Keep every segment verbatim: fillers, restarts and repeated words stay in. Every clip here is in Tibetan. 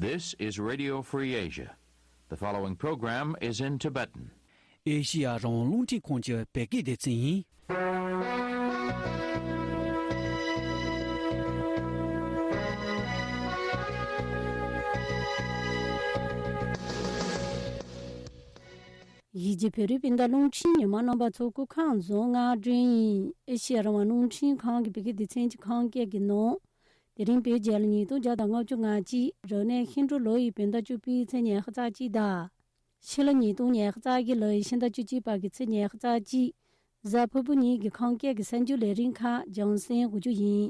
This is Radio Free Asia. The following program is in Tibetan. ཨེ་ཤི་ཡ་རང་དབང་རླུང་འཕྲིན་ཁང་གི་བོད་སྐད་སྡེ་ཚན་ཡིན། གཞིས་བྱེས་བོད་རིགས་སྤུན་ཟླ་རླུང་འཕྲིན་ཉི་མ་རྣམ་པ་ཚོ་སྐུ་ཁམས་བཟང་། ང་སྒྲོན་ཡིན། ཨེ་ཤི་ཡ་རང་དབང་རླུང་འཕྲིན་ཁང་གི་བོད་སྐད་སྡེ་ཚན་གྱི་ཁམས་སྐད་ཀྱི་ནང་། དེ་རིང་བོད་རྒྱལ་ལོ་ཉིས་སྟོང་བརྒྱ་དང་ལྔ་བཅུ་ང་གཅིག་རབ་གནས་ཤིང་འབྲུག་ལོ་ཡི་བོད་ཟླ་བཅུ་པའི་ཚེས་ཉི་ཤུ་རྩ་གཅིག་དང་། ཕྱི་ལོ་ཉིས་སྟོང་ཉི་ཤུ་རྩ་བཞི་ལོ་ཡི་ཕྱི་ཟླ་བཅུ་གཅིག་པ་གི་ཚེས་ཉི་ཤུ་རྩ་གཅིག་གཟའ་ཕུར་བུ་ཉིན་གྱི་ཁམས་སྐད་ཀྱི་གསར་འགྱུར་ལས་རིམ་ཁག་རྒྱང་སྲིང་འགོ་འཛུགས་ཡིན།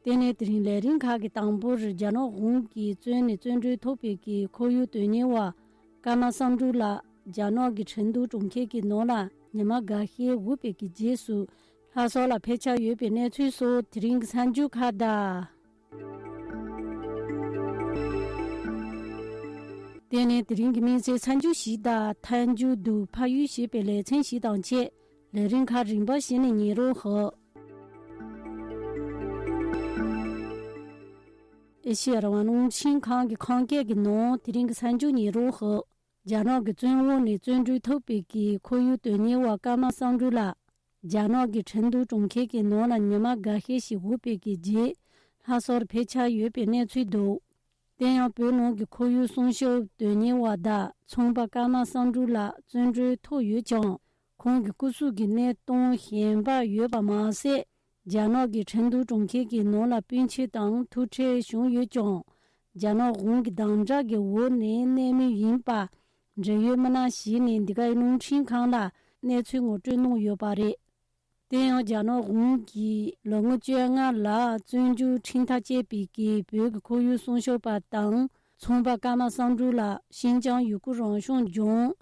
དེ་ནས་དེ་རིང་ལས་རིམ་ཁག་གི་དང་པོར་རྒྱ་ནག་གཞུང་གིས་བཙོན་ནས་བཙོན་གྲོལ་ཐོབ་པའི་གི་ཁོར་ཡུག་དོན་གཉེར་བ་ཀརྨ་བསམ་འགྲུབ་ལགས་རྒྱ་ནག་གི་ཁྲིན་ཏུའུ་གྲོང་ཁྱེར་གྱི་ནང་ལ་ཉི་མ་འགའ་ཤས་བཞུགས་པའི་གི་རྗེས་སུ་ལྷ་ས་ལ་ཕེབས་འཆར་ཡོད་པའི་གནས་ཚུལ་སོགས་དེ་རིང་གི་གསར་འགྱུར་ཁག་དང་། དེ་ནས་དེ་རིང་གི་དམིགས་བསལ་གསར་འགྱུར་ཞིག་དང་། ཐལ་འགྱུར་དང་ཕ་ཡུལ་ཞེས་པའི་ལེ་ཚན་ཞིག་དང་བཅས། ལས་རིམ་ཁག་རིམ་པ་བཞིན་ནས་ཉན་རོགས་ཞུ། ཨེ་ཤེ་ཡ་རང་དབང་རླུང་འཕྲིན་ཁང་གི་ཁམས་སྐད་ཀྱི་ནང་དེ་རིང་གི་གསར་འགྱུར་ཉན་རོགས་ཞུ། རྒྱ་ནག་གི་བཙོན་འོག་ནས་བཙོན་གྲོལ་ཐོབ་པའི་གི་ཁོར་ཡུག་དོན་གཉེར་བ་ཀརྨ་བསམ་འགྲུབ་ལགས། རྒྱ་ནག་གི་ཁྲིན་ཏུའུ་གྲོང་ཁྱེར་གྱི་ནང་ལ་ཉི་མ་འགའ་ཤས་ཤིག་བཞུགས་པའི་གི་རྗེས་ལྷ་སར་ཕེབས་འཆར་ཡོད་པའི་གནས་ཚུལ་འདུག་དེ་ཡང་བོད་ནང་གི་ཁོར་ཡུག་སྲུང་སྐྱོབ་དོན་གཉེར་བ་དང་ཚོང་པ་ཀརྨ་བསམ་འགྲུབ་ལགས་བཙོན་གྲོལ་ཐོབ་ཡོད་ཀྱང་། ཁོང་གི་སྐུ་གཟུགས་ཀྱི་གནས་སྟངས་ཞན་པ་ཡོད་པ་མ་ཟད། རྒྱ་ནག་གི་ཁྲིན་ཏུའུ་གྲོང་ཁྱེར་གྱི་ནང་ལ་སྤུན་མཆེད་དང་ཐུག་འཕྲད་བྱུང་ཡོད་ཀྱང་། རྒྱ་ནག་གཞུང་གི་དམ་དྲག་གི་འོག་ནས་གནས་མུས་ཡིན་པ། འབྲེལ་ཡོད་མི་སྣ་ཞིག་ནས་འདི་གའི་རླུང་འཕྲིན་ཁང་ལ་གནས་ཚུལ་ངོ་སྤྲོད་གནང་ཡོད་པ་རེད། དེ་ཡང་རྒྱ་ནག་གཞུང་གིས་ལོ་ངོ་བཅོ་ལྔ་ལ་བཙོན་འཇུག་ཁྲིམས་ཐག་བཅད་པའི་གི་བོད་ཀྱི་ཁོར་ཡུག་སྲུང་སྐྱོབ་པ་དང་ཚོང་པ་ཀརྨ་བསམ་འགྲུབ་ལགས་ཤིན་ཅང་ཡུ་གུར་རང་སྐྱོང་ལྗོངས་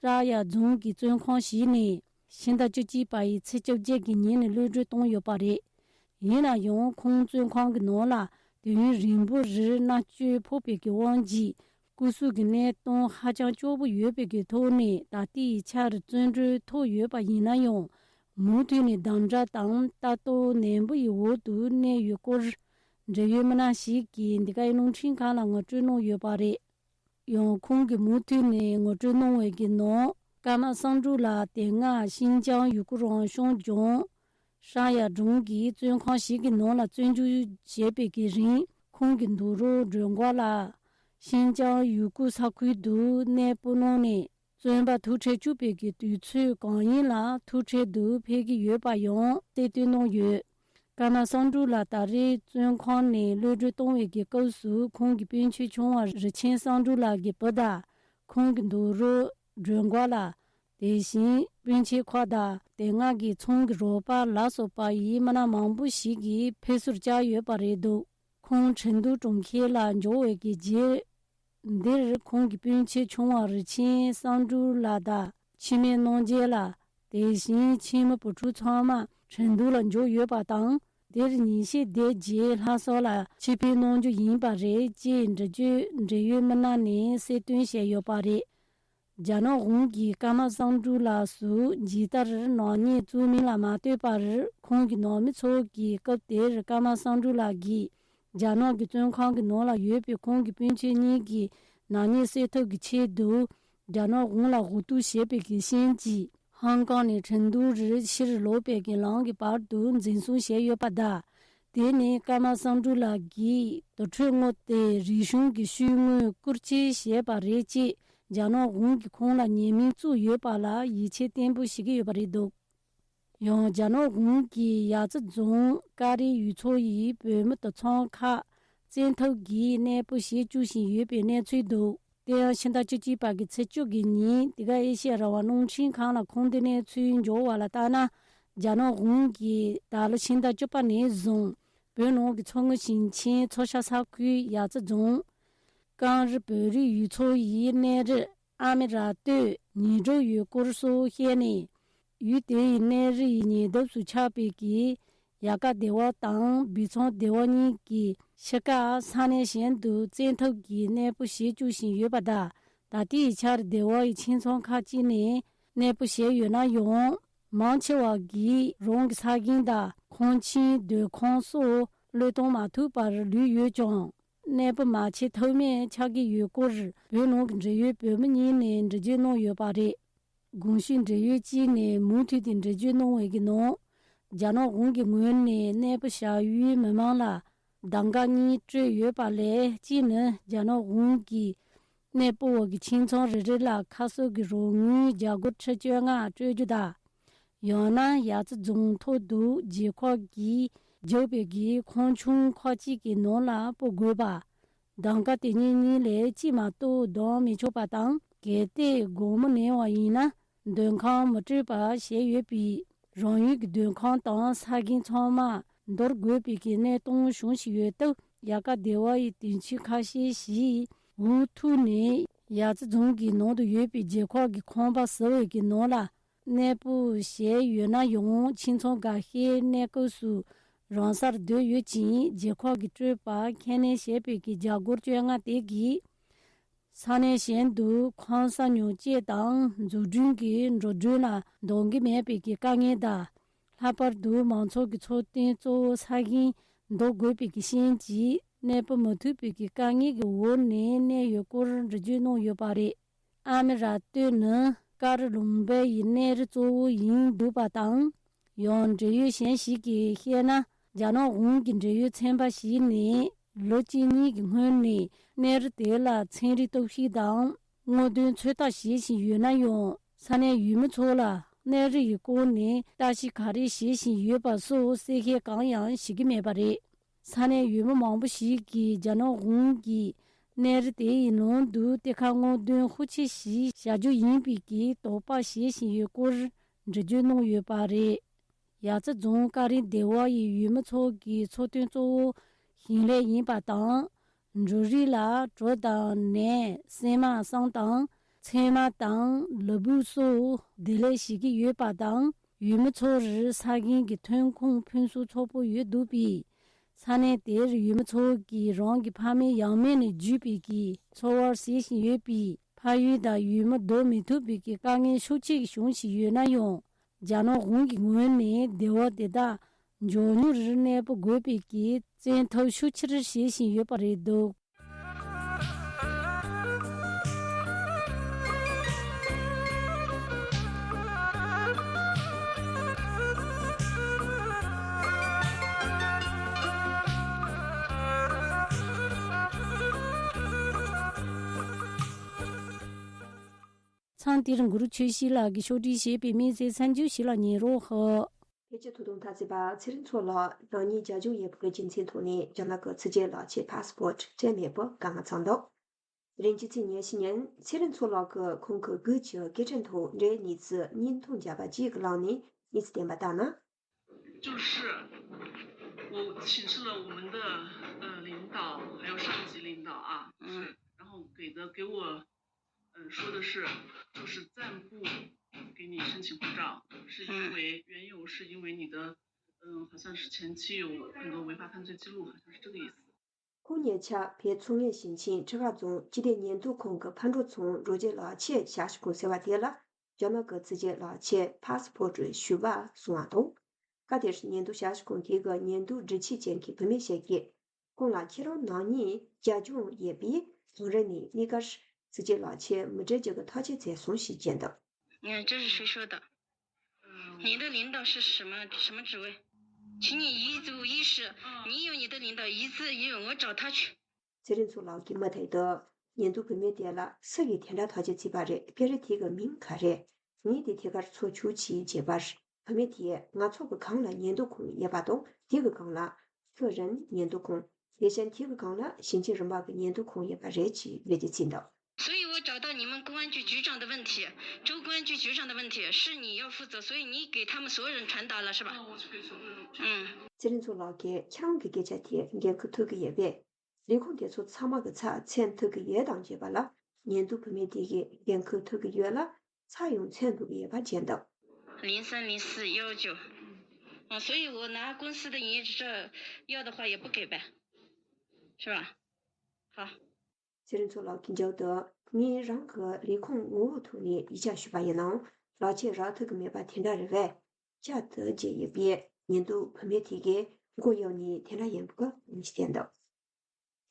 ཧྲ་ཡ་རྫོང་གི་བཙོན་ཁང་ཞིག་ནས་ཕྱི་ཟླ་བཅུ་གཅིག་པ་ཡི་ཚེས་བཅོ་བརྒྱད་ཀྱི་ཉིན་ནས་གློད་གྲོལ་བཏང་ཡོད་པ་རེད། ཡིན་ན་ཡང་ཁོང་བཙོན་ཁང་གི་ནང་ལ་དུས་ཡུན་རིང་པོ་རིང་མནར་གཅོད་ཕོག་པའི་གི་དབང་གིས་སྐུ་གཟུགས་ཀྱི་གནས་སྟངས་ཧ་ཅང་སྐྱོ་པོ་ཡོད་པའི་གི་ཐོག་ནས་ད་ལྟའི་ཆར་བཙོན་གྲོལ་ཐོབ་ཡོད་པ་ཡིན་ན་ཡང་། མུ་མཐུད་ནས་དམ་དྲག་དང་ལྟ་རྟོག་ནན་པོ་ཡི་འོག་ཏུ་གནས་ཡོད་སྐོར། འབྲེལ་ཡོད་མི་སྣ་ཞིག་གིས་འདི་གའི་རླུང་འཕྲིན་ཁང་ལ་ངོ་སྤྲོད་གནང་ཡོད་པ་རེད། ཡང་ཁོང་གིས་མུ་མཐུད་ནས་ངོ་སྤྲོད་གནང་བའི་གི་ནང་། ཀརྨ་བསམ་འགྲུབ་ལགས་དེ་སྔ་ཤིན་ཅང་ཡུ་གུར་རང་སྐྱོང་ལྗོངས་ཧྲ་ཡ་སྒྲུང་གི་བཙོན་ཁང་ཞིག་གི་ནང་ལ་བཙོན་འཇུག་བྱས་པའི་གི་རིང་ཁོང་གི་འདུག་རོགས་སྒྲོལ་དཀར་ལགས། ཤིན་ཅང་ཡུ་གུར་ས་ཁུལ་དུ་གནས་སྤོ་གནང་ནས། བཙོན་པ་ཐུག་འཕྲད་བཅུག་པའི་གི་དུས་ཚོད་གང་ཡིན་ལ་ཐུག་འཕྲད་དུ་ཕེབས་ཀྱི་ཡོད་པ་ཡང་གསལ་སྟོན་གནང་ཡོད། ཀརྨ་བསམ་འགྲུབ་ལགས་ད་རེས་བཙོན་ཁང་ནས་གློད་གྲོལ་གཏོང་བའི་གི་སྐབས་སུ་ཁོང་གི་སྤུན་མཆེད་ཆུང་བ་རུ་ཆེན་བསམ་འགྲུབ་ལགས་ཀྱི་བུ་དང་ཁོང་གི་འདུག་རོགས་སྒྲོལ་དཀར་ལགས། དེ་བཞིན་སྤུན་མཆེད་ཁག་དང་དེ་སྔ་གི་ཚང་གི་རོགས་པ་ལ་སོགས་པ་ཡི་མི་སྣ་མང་པོ་ཞིག་གིས་ཕེབས་བསུར་བཅར་ཡོད་པ་རེད་འདུག་ཁོང་ཁྲིན་ཏུའུ་གྲོང་ཁྱེར་ལ་འབྱོར་བའི་གི་རྗེས། འདིར་ཁོང་གི་སྤུན་མཆེད་ཆུང་བ་རུ་ཆེན་བསམ་འགྲུབ་ལགས་དང་འཆི་མེད་རྣམ་རྒྱལ་ལགས། དེ་བཞིན་ཁྱིམ་མི་བུ་ཕྲུག་ཚང་མ་ཁྲིན་ཏུའུ་ལ་འབྱོར་ཡོད་པ་དང་། འདིར་ཉིན་ཤས་བསྡད་རྗེས་ལྷ་ས་ལ་ཆེད་ཕེབས་གནང་རྒྱུ་ཡིན་པ་རེད་ཅེས་འབྲེལ་ཡོད་འབྲེལ་ཡོད་མི་སྣ་ནས་གསལ་སྟོན་བྱས་ཡོད་པ་རེད། རྒྱ་ནག་གཞུང་གིས་ཀརྨ་བསམ་འགྲུབ་ལགས་སུ་ཇི་ལྟར་ནག་ཉེས་བཙུགས་མིན་ལ་མ་ལྟོས་པར། ཁོང་གི་ནང་མི་ཚོ་གིས་སྐབས་དེར་ཀརྨ་བསམ་འགྲུབ་ལགས་ཀྱིས་རྒྱ་ནག་གི་བཙོན་ཁང་གི་ནང་ལ་ཡོད་པའི་ཁོང་གི་སྤུན་མཆེད་གཉིས་ཀྱི་ནག་ཉེས་སེལ་ཐབས་ཀྱི་ཆེད་དུ་རྒྱ་ནག་གཞུང་ལ་འོས་བསྡུ་བྱས་པའི་གི་རྐྱེན་གྱིས་ཧང་ཀང་ནས་ཁྲིན་ཏུའུ་རུ་ཕྱིར་ལོག་པའི་གི་ལམ་གྱི་བར་དུ་འཛིན་བཟུང་བྱས་ཡོད་པ་དང་། དེ་ནི་ཀརྨ་བསམ་འགྲུབ་ལགས་ཀྱིས་དུར་ཁྲོད་དངོས་དེ་རིག་གཞུང་གི་ཤུལ་དངོས་བཀོལ་སྤྱོད་བྱས་པ་རེད་ཅེས་རྒྱ་ནག་གཞུང་གིས་ཁོང་ལ་ཉེས་མིང་བཙུགས་ཡོད་པ་ལ་ཡིད་ཆེས་བརྟན་པོ་བྱེད་ཀྱི་ཡོད་པ་རེད་འདུག་ཡང་རྒྱ་ནག་གཞུང་གིས་ཡ་རྩི་རྫོང་ཀ་རི་ཡུལ་ཚོ་ཡི་བོད་མི་དང་ཚང་ཁག་བཙན་ཐབས་ཀྱིས་གནས་སྤོ་བྱེད་བཅུག་བཞིན་ཡོད་པའི་གནས་ཚུལ་འདུག་དེ་ཡང་ཕྱི་ཟླ་བཅུ་གཅིག་པ་གི་ཚེས་བཅུ་གི་ཉིན་འདི་ག་ཨེ་ཤེ་ཡ་རང་དབང་རླུང་འཕྲིན་ཁང་ལ་ཁུངས་ལྡན་གནས་ཚུལ་འབྱོར་བ་ལ་ལྟར་ན། རྒྱ་ནག་གཞུང་གིས་ད་ལོ་ཕྱི་ཟླ་བཅུ་པ་ནས་བཟུང་བོད་ནང་གི་མཚོ་སྔོན་ཞིང་ཆེན་མཚོ་ཤར་ས་ཁུལ་ཡ་རྩི་རྫོང་ཀང་རི་བོད་རིགས་ཡུལ་ཚོ་ཡི་གནས་རི་ཨ་མེ་ར་སྟོད་ཉིན་གྲོ་ཡུལ་སྐོར་སོགས་བཤད་ནས། ཡུལ་དེ་ཡི་གནས་རི་ཡི་ཉེ་འདབས་སུ་ཆགས་པའི་གི་ཡ་ཀ་སྡེ་བ་དང་བི་ཚང་སྡེ་བ་གཉིས་ཀྱི་ཕྱི་ཁ་ས་གནས་གཞན་དུ་བཙན་ཐབས་ཀྱིས་གནས་སྤོ་བྱེད་བཅུག་བཞིན་ཡོད་པ་དང་། ད་ལྟའི་ཆར་སྡེ་བ་ཡི་ཁྱིམ་ཚང་ཁག་ཅིག་ནས་གནས་སྤོ་བྱས་ཡོད་ན་ཡང་། མང་ཆེ་བ་གིས་རང་གི་ས་ཞིང་དང་ཁང་ཆེན་སྡོད་ཁང་སོགས་ བློས་གཏོང་མ་ཐུབ་པར་ལུས་ཡོད་ཀྱང་། གནས་སྤོ་མ་བྱེད་ཐབས་མེད་ཆགས་ཀྱི་ཡོད་སྐོར། བོད་ནང་གི་འབྲེལ་ཡོད་བོད་མི་གཉིས་ནས་འགྲེལ་བརྗོད་གནང་ཡོད་པ་རེད། གོང་ཞུས་འབྲེལ་ཡོད་ཅིག་ནས་མུ་མཐུད་དེ་འགྲེལ་བརྗོད་གནང་བའི་གི་ནང་། རྒྱ་ནག་གཞུང་གི་ངོས་ནས་གནས་སྤོ་བྱ་ཡུལ་མི་མང་ལ་གདམ་ག་གཉིས་སྤྲོད་ཡོད་པ་ལས། གཅིག་ནི་རྒྱ་ནག་གཞུང་གིས་གནས་སྤོ་བ་གི་ཁྱིམ་ཚང་རེ་རེ་ལ་ཁ་གསབ་ཀྱི་རོགས་དངུལ་རྒྱ་སྒོར་ཁྲི་བཅོ་ལྔ་སྤྲོད་རྒྱུ་དང་། ཡང་ན་ཡ་རྩི་རྫོང་ཐོག་ཏུ་རྒྱལ་ཁབ་ཀྱིས་རྒྱག་པའི་གི་ཁང་ཆུང་ཁག་ཅིག་གི་ནང་ལ་སྤོ་དགོས་པ། གདམ་ག་དེ་གཉིས་གཉིས་ལས་གཅིག་མ་གཏོགས་འདང་མི་ཆོག་པ་དང་། གལ་ཏེ་དགོང་མོ་ཉལ་བ་ཡིན་ན་མདུན་ཁང་མི་སྤྲོད་པ་བྱས་ཡོད་པས། རང་ཡུལ་གྱི་མདུན་ཁང་དང་ས་ཁང་ཚང་མ་འདོར་དགོས་པའི་གི་གནས་སྟངས་བྱུང་བཞིན་ཡོད་སྟབས། དབྱར་ཁ་བདེ་བ་ཡི་དུས་ཆེན་ཁ་ཤས་ཤིག་འུ་ཐུག་ནས་ཡ་རྩི་རྫོང་གི་ནང་དུ་ཡོད་པའི་རྒྱལ་ཁབ་ཀྱི་ཁང་པ་ཟུར་བའི་གི་ནང་ལ་གནས་སྤོ་བྱས་ཡོད་ན་ཡང་། ཁྱིམ་ཚང་འགའ་ཤས་གནས་སྐབས་སུ་རང་སར་སྡོད་ཡོད་ཅིང་། རྒྱལ་ཁབ་ཀྱིས་སྤྲོད་པ་ཁས་ལེན་བྱས་པའི་གི་རྒྱ་སྒོར་བཅོ་ལྔ་དེ་གིས་ས་གནས་གཞན་དུ་ཁང་གསར་ཉོ་སྤྱོད་དང་འཛུགས་སྐྲུན་གྱི་འགྲོ་གྲོན་ལ་འདང་གི་མེད་པའི་གི་དཀའ་ངལ་དང་། ལྷག་པར་དུ་མང་ཚོགས་ཀྱི་འཚོ་རྟེན་གཙོ་བོ་ས་ཞིང་འདོར་དགོས་པའི་གི་རྐྱེན་གྱིས་གནས་སྤོ་མི་ཐུབ་པའི་གི་དཀའ་ངལ་གྱི་འོག་ནས་གནས་ཡོད་སྐོར་འགྲེལ་བརྗོད་གནང་ཡོད་པ་རེད། ཨ་མེ་ར་ཏོས་ནི་ཀ་རི་ལུང་པའི་གནས་རི་གཙོ་བོ་ཡིན་འདུག་པ་དང་། ཡང་འབྲེལ་ཡོད་གཞན་ཞིག་གིས་བཤད་ན། རྒྱ་ནག་གཞུང་གི་འབྲེལ་ཡོད་ཚན་པ་ཞིག་ནས་ལོ་གཅིག་གཉིས་ཀྱི་སྔོན་ནས་གནས་རི་དེ་ལ་ཚན་རིག་སྟོབས་ཤུགས་དང་སྔོག་འདོན་ཚོད་ལྟ་བྱེད་བཞིན་ཡོད་ན་ཡང་། ས་གནས་ཡུལ་མི་ཚོ་ལ་གནས་རི་ཡི་སྐོར་ནས་ལྟ་ཞིབ་ག་རེ་བྱེད་བཞིན་ཡོད་པ་སོགས་གསལ་བཤད་གང་ཡང་བྱེད་ཀྱི་མེད་པ་རེད། ས་གནས་ཡུལ་མི་མང་པོ་ཞིག་གིས་རྒྱ་ནག་གཞུང་གིས་གནས་རི་དེ་ཡི་ནང་དུ་གཏེར་ཁ་སྔོག་འདོན་ཤུགས་ཆེ་ཞིག་བྱ་རྒྱུ་ཡིན་པའི་གི་དོགས་པ་བྱེད་བཞིན་ཡོད་སྐོར་འགྲེལ་བརྗོད་གནང་ཡོད་པ་རེད། ཡ་རྩི་རྫོང་ཀ་རིང་སྡེ་བ་ཡི་ཡུལ་མི་ཚོ་གི་འཚོ་རྟེན་གཙོ་བོ་ཞིང་ལས་ཡིན་པ་དང་། འབྲུ་རིགས་ལ་གྲོ་དང་ནས། སྲན་མ་སྲང་དང་ཚལ་མ་དང་ལ་ཕུག་སོགས་འདེབས་ལས་བྱེད་ཀྱི་ཡོད་པ་དང་། ཡུལ་མི་ཚོར་ས་ཞིང་གི་ཐོན་ཁུངས་ཕུན་སུམ་ཚོགས་པོ་ཡོད་འདུག་པས། ས་གནས་དེར་ཡུལ་མི་ཚོ་གིས་རང་གི་ཕ་མེས་ཡང་མེས་ནས་བརྒྱུད་པའི་གི་འཚོ་བར་བྱེད་བཞིན་ཡོད་པས། ཕ་ཡུལ་དང་ཡུལ་མི་འདོར་མི་ཐུབ་པའི་གི་དཀའ་ངལ་ཤུགས་ཆེ་བྱུང་བཞིན་ཡོད་ན་ཡང་། རྒྱ་ནག་གཞུང་གི་ངོས་ནས་སྡེ་བ་དེ་དག་མགྱོགས་མྱུར་གནས་སྤོ་དགོས་པའི་གི་བཙན་ཐབས་ཤུགས་ཆེར་བྱེད་བཞིན་ཡོད་པ་རེད་འདུག། མཚམས་འདིར་གུ་རུ་ཆོས་སྐྱིད་ལགས་ཀྱིས་ཕྱོགས་སྒྲིག་བྱས་པའི་དམིགས་བསལ་གསར་འགྱུར་ཞིག་ལ་ཉན་རོགས་ཞུ། ཕལ་ཆེར་ཐུགས་དོན་ཐག་བཅད་པ་ཚེ་རིང་མཚོ་ལགས་རང་ཉིད་རྒྱ་ཕྱོགས་ཡོད་པ་གི་རྒྱུ་མཚན་ཐོག་ནས་རྒྱ་ནག་གི་ཕྱི་རྒྱལ་ལག་ཁྱེར་ཕཱ་སི་པོར་ཊི་སྤྲད་མེད་པ་དཀའ་ངལ་ཚང་འདུག། དེ་རིང་སྤྱི་ཚེས་ཉེར་བཞི་ཉིན་ཚེ་རིང་མཚོ་ལགས་ཀྱིས་ཁོང་གི་སྒོས་ཀྱི་སྐད་འཕྲིན་ཐོག་འབྲེལ་གནས་ཚུལ་བརྙན་ཐུང་བརྒྱབ་པ་གཅིག་གི་ལམ་ནས་གནས་ཚུལ་བསྟན་པ་ལྟར་ན། 就是我请示了我们的呃领导，还有上级领导啊，嗯，是，然后给的给我，嗯，说的是，就是暂不给你申请护照，是因为缘由是因为你的，嗯，好像是前期有很多违法犯罪记录，好像是这个意思。 ཁོང་ཉེ་ཆར་བོད་མཚོ་སྔོན་ཞིང་ཆེན་ཁྲི་ཀ་རྫོང་སྤྱི་བདེ་ཉེན་རྟོག་ཁང་གི་ཕར་འགྲོ་ཚུར་འགྲོ་གི་ལག་ཁྱེར་ཞག་ཤོག་ཟེར་བ་དེ་ལ་རྒྱ་ནག་གི་ཕྱི་རྒྱལ་ལག་ཁྱེར་ཕཱ་སི་པོར་ཊི་ཞུ་བར་སོང་བ་དང་། སྐབས་དེར་ཉེན་རྟོག་ཞག་ཤོག་ཁང་དེ་གི་ཉེན་རྟོག་སྒྲིག་ཆས་ཅན་གྱི་བུད་མེད་ཞིག་གིས་ཁོང་ལ་ཁྱེད་རང་ནག་ཉེས་རྒྱབ་ལྗོངས་ཡོད་པས་དེང་རབས་ནས་གནས་སྐབས་ཕྱི་རྒྱལ་ལག་ཁྱེར་མི་སྤྲད་རྒྱུ་གི་ཐག་གཅོད་བྱས་སོང་ཞེས་བརྗོད་འདུག། 嗯，这是谁说的？ 你的领导是什么什么职位？请你一五一十，你有你的领导，一字一语，我找他去。 ཚེ་རིང་མཚོ་ལགས་ཀྱིས་མུ་མཐུད་དུ་ཉེན་རྟོག་བུད་མེད་དེ་ལ་སུ་ཡིས་དེ་འདྲ་ཐག་གཅོད་བྱས་པ་རེད། སྐད་རིགས་དེ་གི་མིང་ག་རེ་རེད། ངས་དེ་ཐད་ཀར་འཚོལ་ཆོག་ཅེས་བརྗོད་པར། བུད་མེད་དེས་ང་ཚོ་གི་སྒང་ལ་ཉེན་རྟོག་ཁང་ཡོད་པ་དང་། དེ་གི་སྒང་ལ་ཁི་རན་ཉེན་རྟོག་ཁང་། དེ་བཞིན་དེ་གི་སྒང་ལ་ཞིང་ཆེན་རིམ་པ་གི་ཉེན་རྟོག་ཁང་ཡོད་པ་རེད་ཅེས་འགྲེལ་བརྗོད་བྱས་འདུག། 所以我找到你们公安局局长的问题，州公安局局长的问题是你要负责，所以你给他们所有人传达了，是吧？嗯。 ཚེ་རིང་མཚོ་ལགས་ཀྱིས་ཁྱེད་རང་གི་སྐད་ཆ་དེ་འགན་ཁུར་ཐུབ་ཀྱི་ཡོད་པས། ལས་ཁུངས་དེ་ཚོ་ཚང་མ་གི་ཚབ་མཚོན་ཐུབ་ཀྱི་ཡོད་དམ་ཞེས་པ་ལ། ཉེན་རྟོག་བུད་མེད་དེ་གིས་འགན་ཁུར་ཐུབ་ཀྱི་ཡོད་ལ། ཚབ་ཡང་མཚོན་ཐུབ་ཀྱི་ཡོད་པ་བརྗོད་འདུག། 零三零四幺九。啊，所以我拿公司的营业执照要的话也不给呗，是吧？好。 ཚེ་རིང་མཚོ་ལགས་ཀྱིས་མཇུག་ཏུ། ངས་རང་གི་ལས་ཁུངས་ངོ་བོ་ཐོག་ནས་ཡིག་ཆ་ཞུས་པ་ཡིན་ནའང་ལག་ཁྱེར་རག་ཐུབ་ཀྱི་མེད་པ་དེ་འདྲ་རེད་པས། བསྐྱར་དུ་བརྗོད་ཡོད་པས། ཉེན་རྟོག་བུད་མེད་དེ་གིས་ མགོ་གཡོགས་ནས་དེ་འདྲ་ཡིན་པ་གི་ཉམས་ཞིབ་བསྟན་འདུག་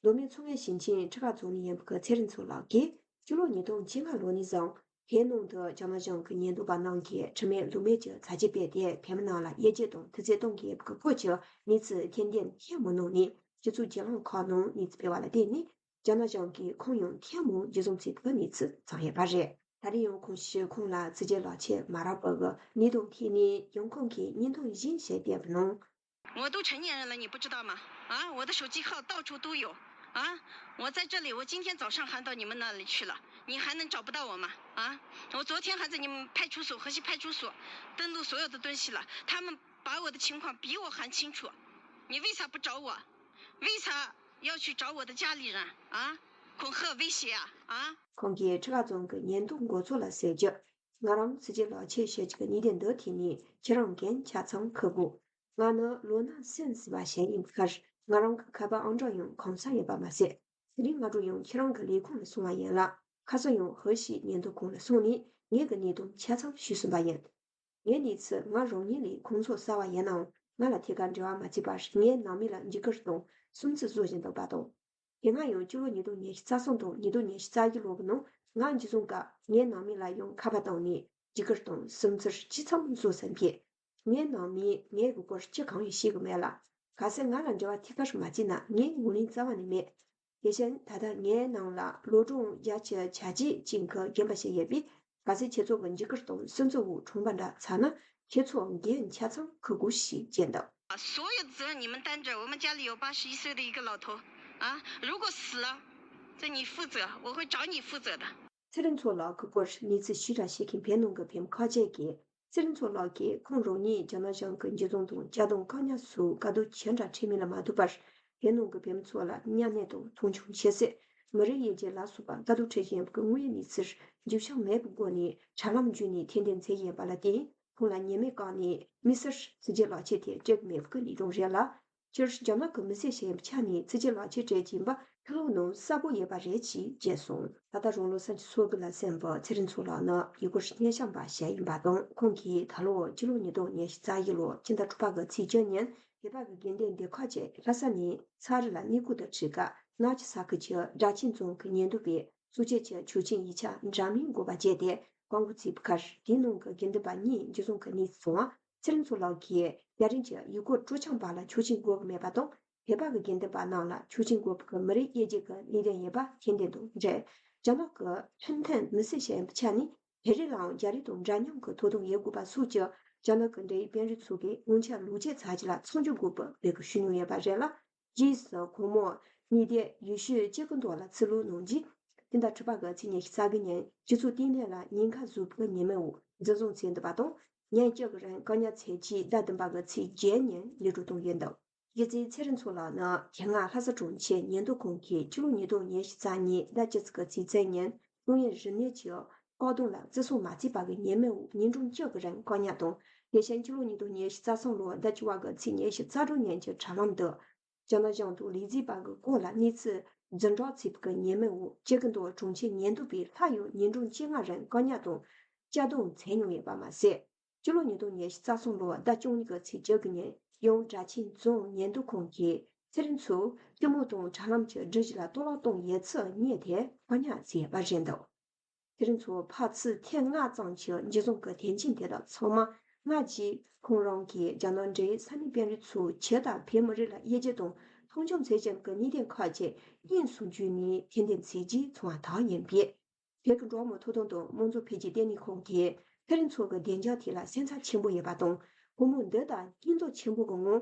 མདོ་སྨད་མཚོ་སྔོན་ཞིང་ཆེན་ཁྲི་ཀ་རྫོང་ནས་ཡིན་པ་གི་ཚེ་རིང་མཚོ་ལགས་ཀྱིས་སྤྱི་ལོ་ཉིས་སྟོང་བཅོ་ལྔ་ལོ་ནས་བཟུང་བོད་ནང་དུ་རྒྱ་ནག་གཞུང་གི་ཉེན་རྟོག་པ་རྣམས་ཀྱིས་ཁྲིམས་མེད་ལུགས་མེད་ཀྱི་ཚ་གྱང་སྤེལ་ཏེ་བོད་མི་རྣམས་ལ་དབྱེ་འབྱེད་དང་དུས་ཚོད་གཏོང་གི་ཡོད་པ་གི་སྐོར་གྱི་གནས་ཚུལ་ཐེར་འདོན་ལྷད་མེད་གནང་ནས་སྤྱི་ཚོགས་བརྒྱུད་ལམ་ཁག་ནང་གནས་ཚུལ་སྤེལ་བ་ལ་བརྟེན་ནས་རྒྱ་ནག་གཞུང་གིས་ཁོང་ཡང་ཐེངས་མང་འཇུ་བཟུང་བྱས་པའི་གནས་ཚུལ་བྱུང་ཡོད་པ་རེད། ད་རེས་ཡང་ཁོང་ཞིག་ཁོང་ལ་ཚིག་རྗེས་ལག་ཆད་མ་རག་པ་གི་གནད་དོན་ཐད་ནས་ཡང་ཁོང་གིས་བརྙན་ཐུང་གཞན་ཞིག་བསྟན་པའི་ནང་། 我都成年人了，你不知道吗？啊，我的手机号到处都有。啊，我在这里，我今天早上还到你们那里去了，你还能找不到我吗？啊，我昨天还在你们派出所，河西派出所登录所有的东西了，他们把我的情况比我还清楚。你为啥不找我？为啥要去找我的家里人？啊，恐吓威胁啊？啊！ ཁོང་གིས་ཁྲི་ཀ་རྫོང་གི་ཉེན་རྟོག་འགོ་གཙོ་ལ་གསལ་རྒྱུར། ང་རང་ཚིག་རྗེས་ལག་ཆད་བྱེད་ཀྱི་གནད་དོན་འདི་ཐད་ནས་ཁྱེད་རང་འགན་ཆ་ཚང་འཁུར་དགོས། ང་ནི་ལོ་ན་སུན་ཟིན་པ་ཞིག་ཡིན་ཁར་ང་རང་གི་ཁ་པར་ཨང་གྲངས་ཡང་གང་ས་ཡོད་པ་མ་ཟད། དེ་རིང་སྔ་དྲོ་ཡང་ཁྱེད་རང་གི་ལས་ཁུངས་ལ་སོང་བ་ཡིན་ལ། ཁ་སང་ཡང་ཧི་ཤི་ཉེན་རྟོག་ཁང་ལ་སོང་ནས་ངེད་ཀྱི་གནད་དོན་ཆ་ཚང་ཞུས་ཟིན་པ་ཡིན། ངའི་གནས་ཚུལ་ང་རང་ཉིད་ལས་ཁོང་ཚོ་གསལ་བ་ཡིན་ནའང་ང་ལ་ཐད་ཀར་འབྲེལ་བ་མ་བྱས་པར་ངའི་ནང་མི་ལ་འཇིགས་སྐུལ་དང་སུན་གཙེར་བཟོ་བཞིན་འདུག་པ་དང་། དེ་སྔ་ཡང་སྤྱི་ལོ་ཉིས་སྟོང་ཉི་ཤུ་རྩ་གསུམ་དང་ཉིས་སྟོང་ཉི་ཤུ་རྩ་བཞི་ལོ་གི་ནང་ང་འཇུ་བཟུང་སྐབས་ངའི་ནང་མི་ལ་ཡང་ཁ་པར་བཏང་ནས་འཇིགས་སྐུལ་དང་སུན་གཙེར་ཇི་ཙམ་བཟོ་ཟིན་པས། ངའི་ནང་མིས་ངའི་གི་སྐོར་ཅི་གང་ཡང་ཤེས་གི་མེད་ལ། གལ་སྲིད་ང་ལ་འབྲེལ་བ་ཐད་ཀར་མ་བྱས་ན་ངས་ངོས་ལེན་རྩ་བ་ནས་མེད། དེ་བཞིན་ད་ལྟ་ངའི་ནང་ལ་བློ་གྲོས་རྒྱ་ཆེ་བྱས་རྗེས་ཅན་གྱི་རྒན་པ་ཞིག་ཡོད་པས། གལ་སྲིད་ཁྱེད་ཚོ་གི་འཇིགས་སྐུལ་དང་སུན་གཙེར་འོག་གྲོངས་པ་འདྲ་ཚར་ན་ཁྱེད་ཚོ་འགན་ཆ་ཚང་འཁུར་དགོས་ཞེས་བརྗོད་འདུག 所有的责任你们担着，我们家里有八十一岁的一个老头啊，如果死了，这你负责，我会找你负责的。 ཚེ་རིང་མཚོ་ལགས་ཀྱི་སྐོར་གནས་ཚུལ་ཞིབ་ཕྲ་ཤེས་མཁན་བོད་ནང་གི་བོད་མི་ཁ་ཤས་ཀྱིས་ཚེ་རིང་མཚོ་ལགས་ཀྱིས་ཁོང་རང་ཉིད་རྒྱ་ནག་གཞུང་གི་འཇུ་བཟུང་དང་གཅར་རྡུང་བཀག་ཉར་སོགས་དཀའ་སྡུག་ཅི་འདྲ་འཕྲད་མིན་ལ་མ་ལྟོས་པར་བོད་ནང་གི་བོད་མི་ཚོ་ལ་མཉམ་གནས་དང་མཐོང་ཆུང་བྱེད་སྲིད། མི་རིགས་དབྱེ་འབྱེད་ལ་སོགས་པ་དཀའ་སྡུག་འཕྲད་བཞིན་པའི་དངོས་ཡོད་གནས་ཚུལ་རྒྱུས་ཆ་མེད་པའི་སྒོ་ནས་དྲ་ལམ་བརྒྱུད་ནས་ཐེར་འདོན་མཛད་ཀྱི་ཡོད་པ་ལ་བརྟེན་ཁོང་ལ་ཉེས་མེད་བཀག་ནས་དམིགས་བསལ་ཚིག་རྗེས་ལག་ཆད་དེ་སྤྲད་ཀྱི་མེད་པའི་གནས་སྟངས་རེད་ལ། སྤྱིར་རྒྱ་ནག་གི་མི་སེར་ཞིག་ཡིན་པའི་ཆ་ནས་ཚིག་རྗེས་ལག་ཆད་སྤྲད་ཀྱིན་པ་ཁ་ལོ་ནང་གསལ་པོ་ཡོད་པ་རེད་ཅེས་བརྗོད་སོང་། ད་ལྟ་རང་ལོ་སུམ་ཅུ་སོ་དགུ་ལ་ཟིན་པའི་ཚེ་རིང་མཚོ་ལགས་ནི་ཡུ་གུར་སྙན་ཞང་པ་ཞིག་ཡིན་པ་དང་ཁོང་གིས་ད་ལོ་སྤྱི་ལོ་ཉིས་སྟོང་ཉི་ཤུ་རྩ་བཞི་ལོ་ཕྱི་ཟླ་དྲུག་པ་གི་ཚེས་བཅུ་ཉིན་བོད་པ་གི་དགེ་འདུན་སྡེ་ཁག་ཅིག་ལྷ་ས་ནས་ཚ་རི་ལ་གནས་སྐོར་དུ་ཁྲིད་སྐབས་ནག་ཆུ་ས་ཁུལ་གྱི་སྦྲ་ཆེན་རྫོང་གི་ཉེན་རྟོག་པས་གཙོ་བྱས་ཀྱི་ཆོག་མཆན་ཡིག་ཆ་འདྲ་མིན་འགོད་པ་བརྒྱབ་སྟེ་བཀག་འགོག་བྱས་པའི་ཁར་དེའི་ནང་གི་དགེ་འདུན་པ་གཉིས་འཇུ་བཟུང་གི་གནས་ཚུལ་སོང་བ། ཚེ་རིང་མཚོ་ལགས་ཀྱིས་རྒྱ་རིགས་ཀྱི་ཡུལ་སྐོར་སྤྲོ་འཆམ་པ་ལ་ཆོག་མཆན་དགོས་ཀྱི་མེད་པ་དང་། བོད་པ་གི་དགེ་འདུན་པ་རྣམས་ལ་ཆོག་མཆན་དགོས་པ་གི་མི་རིགས་དབྱེ་འབྱེད་ཀྱི་གནད་དོན་ཡོད་པ་ཐེར་འདོན་དང་འབྲེལ། རྒྱ་ནག་གི་ཕིན་ཐན་མི་སེར་ཞིག་ཡིན་པའི་ཆ་ནས་བོད་རིགས་ལའང་རྒྱ་རིགས་དང་འདྲ་མཉམ་གྱི་ཐོབ་ཐང་ཡོད་དགོས་པ་སོགས་ཀྱི་རྒྱ་ནག་གི་འབྲེལ་ཡོད་དཔོན་རིགས་ཚོ་གིས་དབང་ཆ་ལོག་སྤྱོད་ཚར་རྗེས་ལ་མཚམས་འཇོག་དགོས་པ་འབོད་སྐུལ་ཞུས་མྱོང་ཡོད་པ་རེད་ལ། རྗེས་སུ་ཁོང་མོ་ཉི་ཟླའི་ཡེ་ཤུའི་སྐྱེ་རྒུ་མདོག་ལ་ཚུར་ལོག་གནང་རྗེས། སྤྱི་ཟླ་དྲུག་པ་གི་ཚེས་ཉི་ཤུ་རྩ་དགུ་ཉིན་སྤྱི་ཚོགས་བརྟན་ལྷིང་ལ་ཉེན་ཁ་བཟོ་བའི་ཉེས་མིང་འོག་འཛིན་བཟུང་བྱས་འདུག་པ་དང་། ཉིན་གཅིག་གི་རིང་བཀག་ཉར་བྱས་རྗེས་ཟླ་བདུན་པ་གི་ཚེས་བརྒྱད་ཉིན་ལས་འཕྲོ་བཏང་ཡོད་འདུག་གཞི་རྩའི་ཚེ་རིང་མཚོ་ལགས་ནི་དེ་སྔ་ལྷ་ས་གྲོང་ཁྱེར་ཉེན་རྟོག་ཁང་གིས་ཕྱི་ལོ་ཉིས་སྟོང་ཉི་ཤུ་རྩ་གཉིས་ཟླ་བཅུ་གཅིག་གི་ཚེས་བཙན་ཉིན་ཏུང་ཡིན་རི་ནེ་ཆུའི་བཀག་སྡོམ་ལ་བརྩི་སྲུང་མ་བྱས་པ་གི་ཉེས་མིང་འོག་ཉིན་གྲངས་བཅུ་གི་རིང་བཀག་ཉར་དང་། དེ་བཞིན་ཕྱི་ལོ་ཉིས་སྟོང་ཉི་ཤུ་རྩ་གསུམ་ལོའི་ཟླ་བཅུ་པ་གི་ཚེས་ཉི་ཤུ་རྩ་དྲུག་ཉིན་གྱི་དྲ་ལམ་དུ། རྒྱ་ནག་གཞུང་དང་ལས་བྱེད་པ་གི་སྐོར་ལ་གནས་ཚུལ་རྫུན་སྒྲོག་བྱས་པ་གི་ཉེས་མིང་འོག་སྐྱེ་རྒུ་མདོ་གྲོང་ཁྱེར་ཉེན་རྟོག་པས་སླར་ཡང་ཉིན་གྲངས་བཅོ་ལྔ་རིང་བཀག་ཉར་དང་། གཅར་རྡུང་བྱས་མྱོང་ཡོད་པ་མ་ཟད། སྤྱི་ལོ་ཉིས་སྟོང་ཉི་ཤུ་རྩ་གསུམ་ལོའི་ཟླ་བཅུ་གཉིས་ཀྱི་ཚེས་བཅུ་དགུ་ཉིན་ཡང་སྦྲ་ཆེན་རྫོང་ཉེན་རྟོག་ཁང་གིས་ཚེ་རིང་མཚོ་སྐྱིད་མོ་དང་དྲ་ལམ་གྱི་སྒྲིག་གཞི་ལ་གཏོར་བརླག་བཏང་ཡོད་ཚུལ་བརྙེད་དེ་བཀག་ཉར་བྱས་པ་རེད་འདུག་ཚེ་རིང་མཚོ་ཕར་ཚུར་ཐེངས་ལྔ་ཙམ་གྱི་འཇུ་བཟུང་གི་དོན་རྐྱེན་དེ་དག་ཚང་མ་སྔ་རྗེས་ཁོང་རང་གིས་རྒྱ་ནག་འབྲེལ་ཡོད་ས་གནས་དཔོན་རིགས་ཚོ་ཇི་ལྟར་བོད་མི་རིགས་ལ་དབྱེ་འབྱེད་དང་མཐོང་ཆུང་བྱེད་བཞིན་པའི་གནད་དོན་ཁག་ཅིག་དབྱིངས་སུ་འཇུས་ནས་ཐེར་འདོན་བྱས་རྗེས་བྱུང་བ་དག་ཡིན་པས། བོད་ཀྱི་འབྲོག་མི་ཐོབ་ཐང་དང་དམངས་གཙོ་འཕེལ་རྒྱས་ལྟེ་གནས་ཁང་གིས་ཚེ་རིང་མཚོ་གི་བདེ་འཇགས་ཐད་ལ་སེམས་འཚབ་ཆེན་པོ་ཡོད་པ་དང་། ཁོང་མོ་འདི་ལྟར་སྙིང་སྟོབས་ཆེན་པོ་གི་ངང་།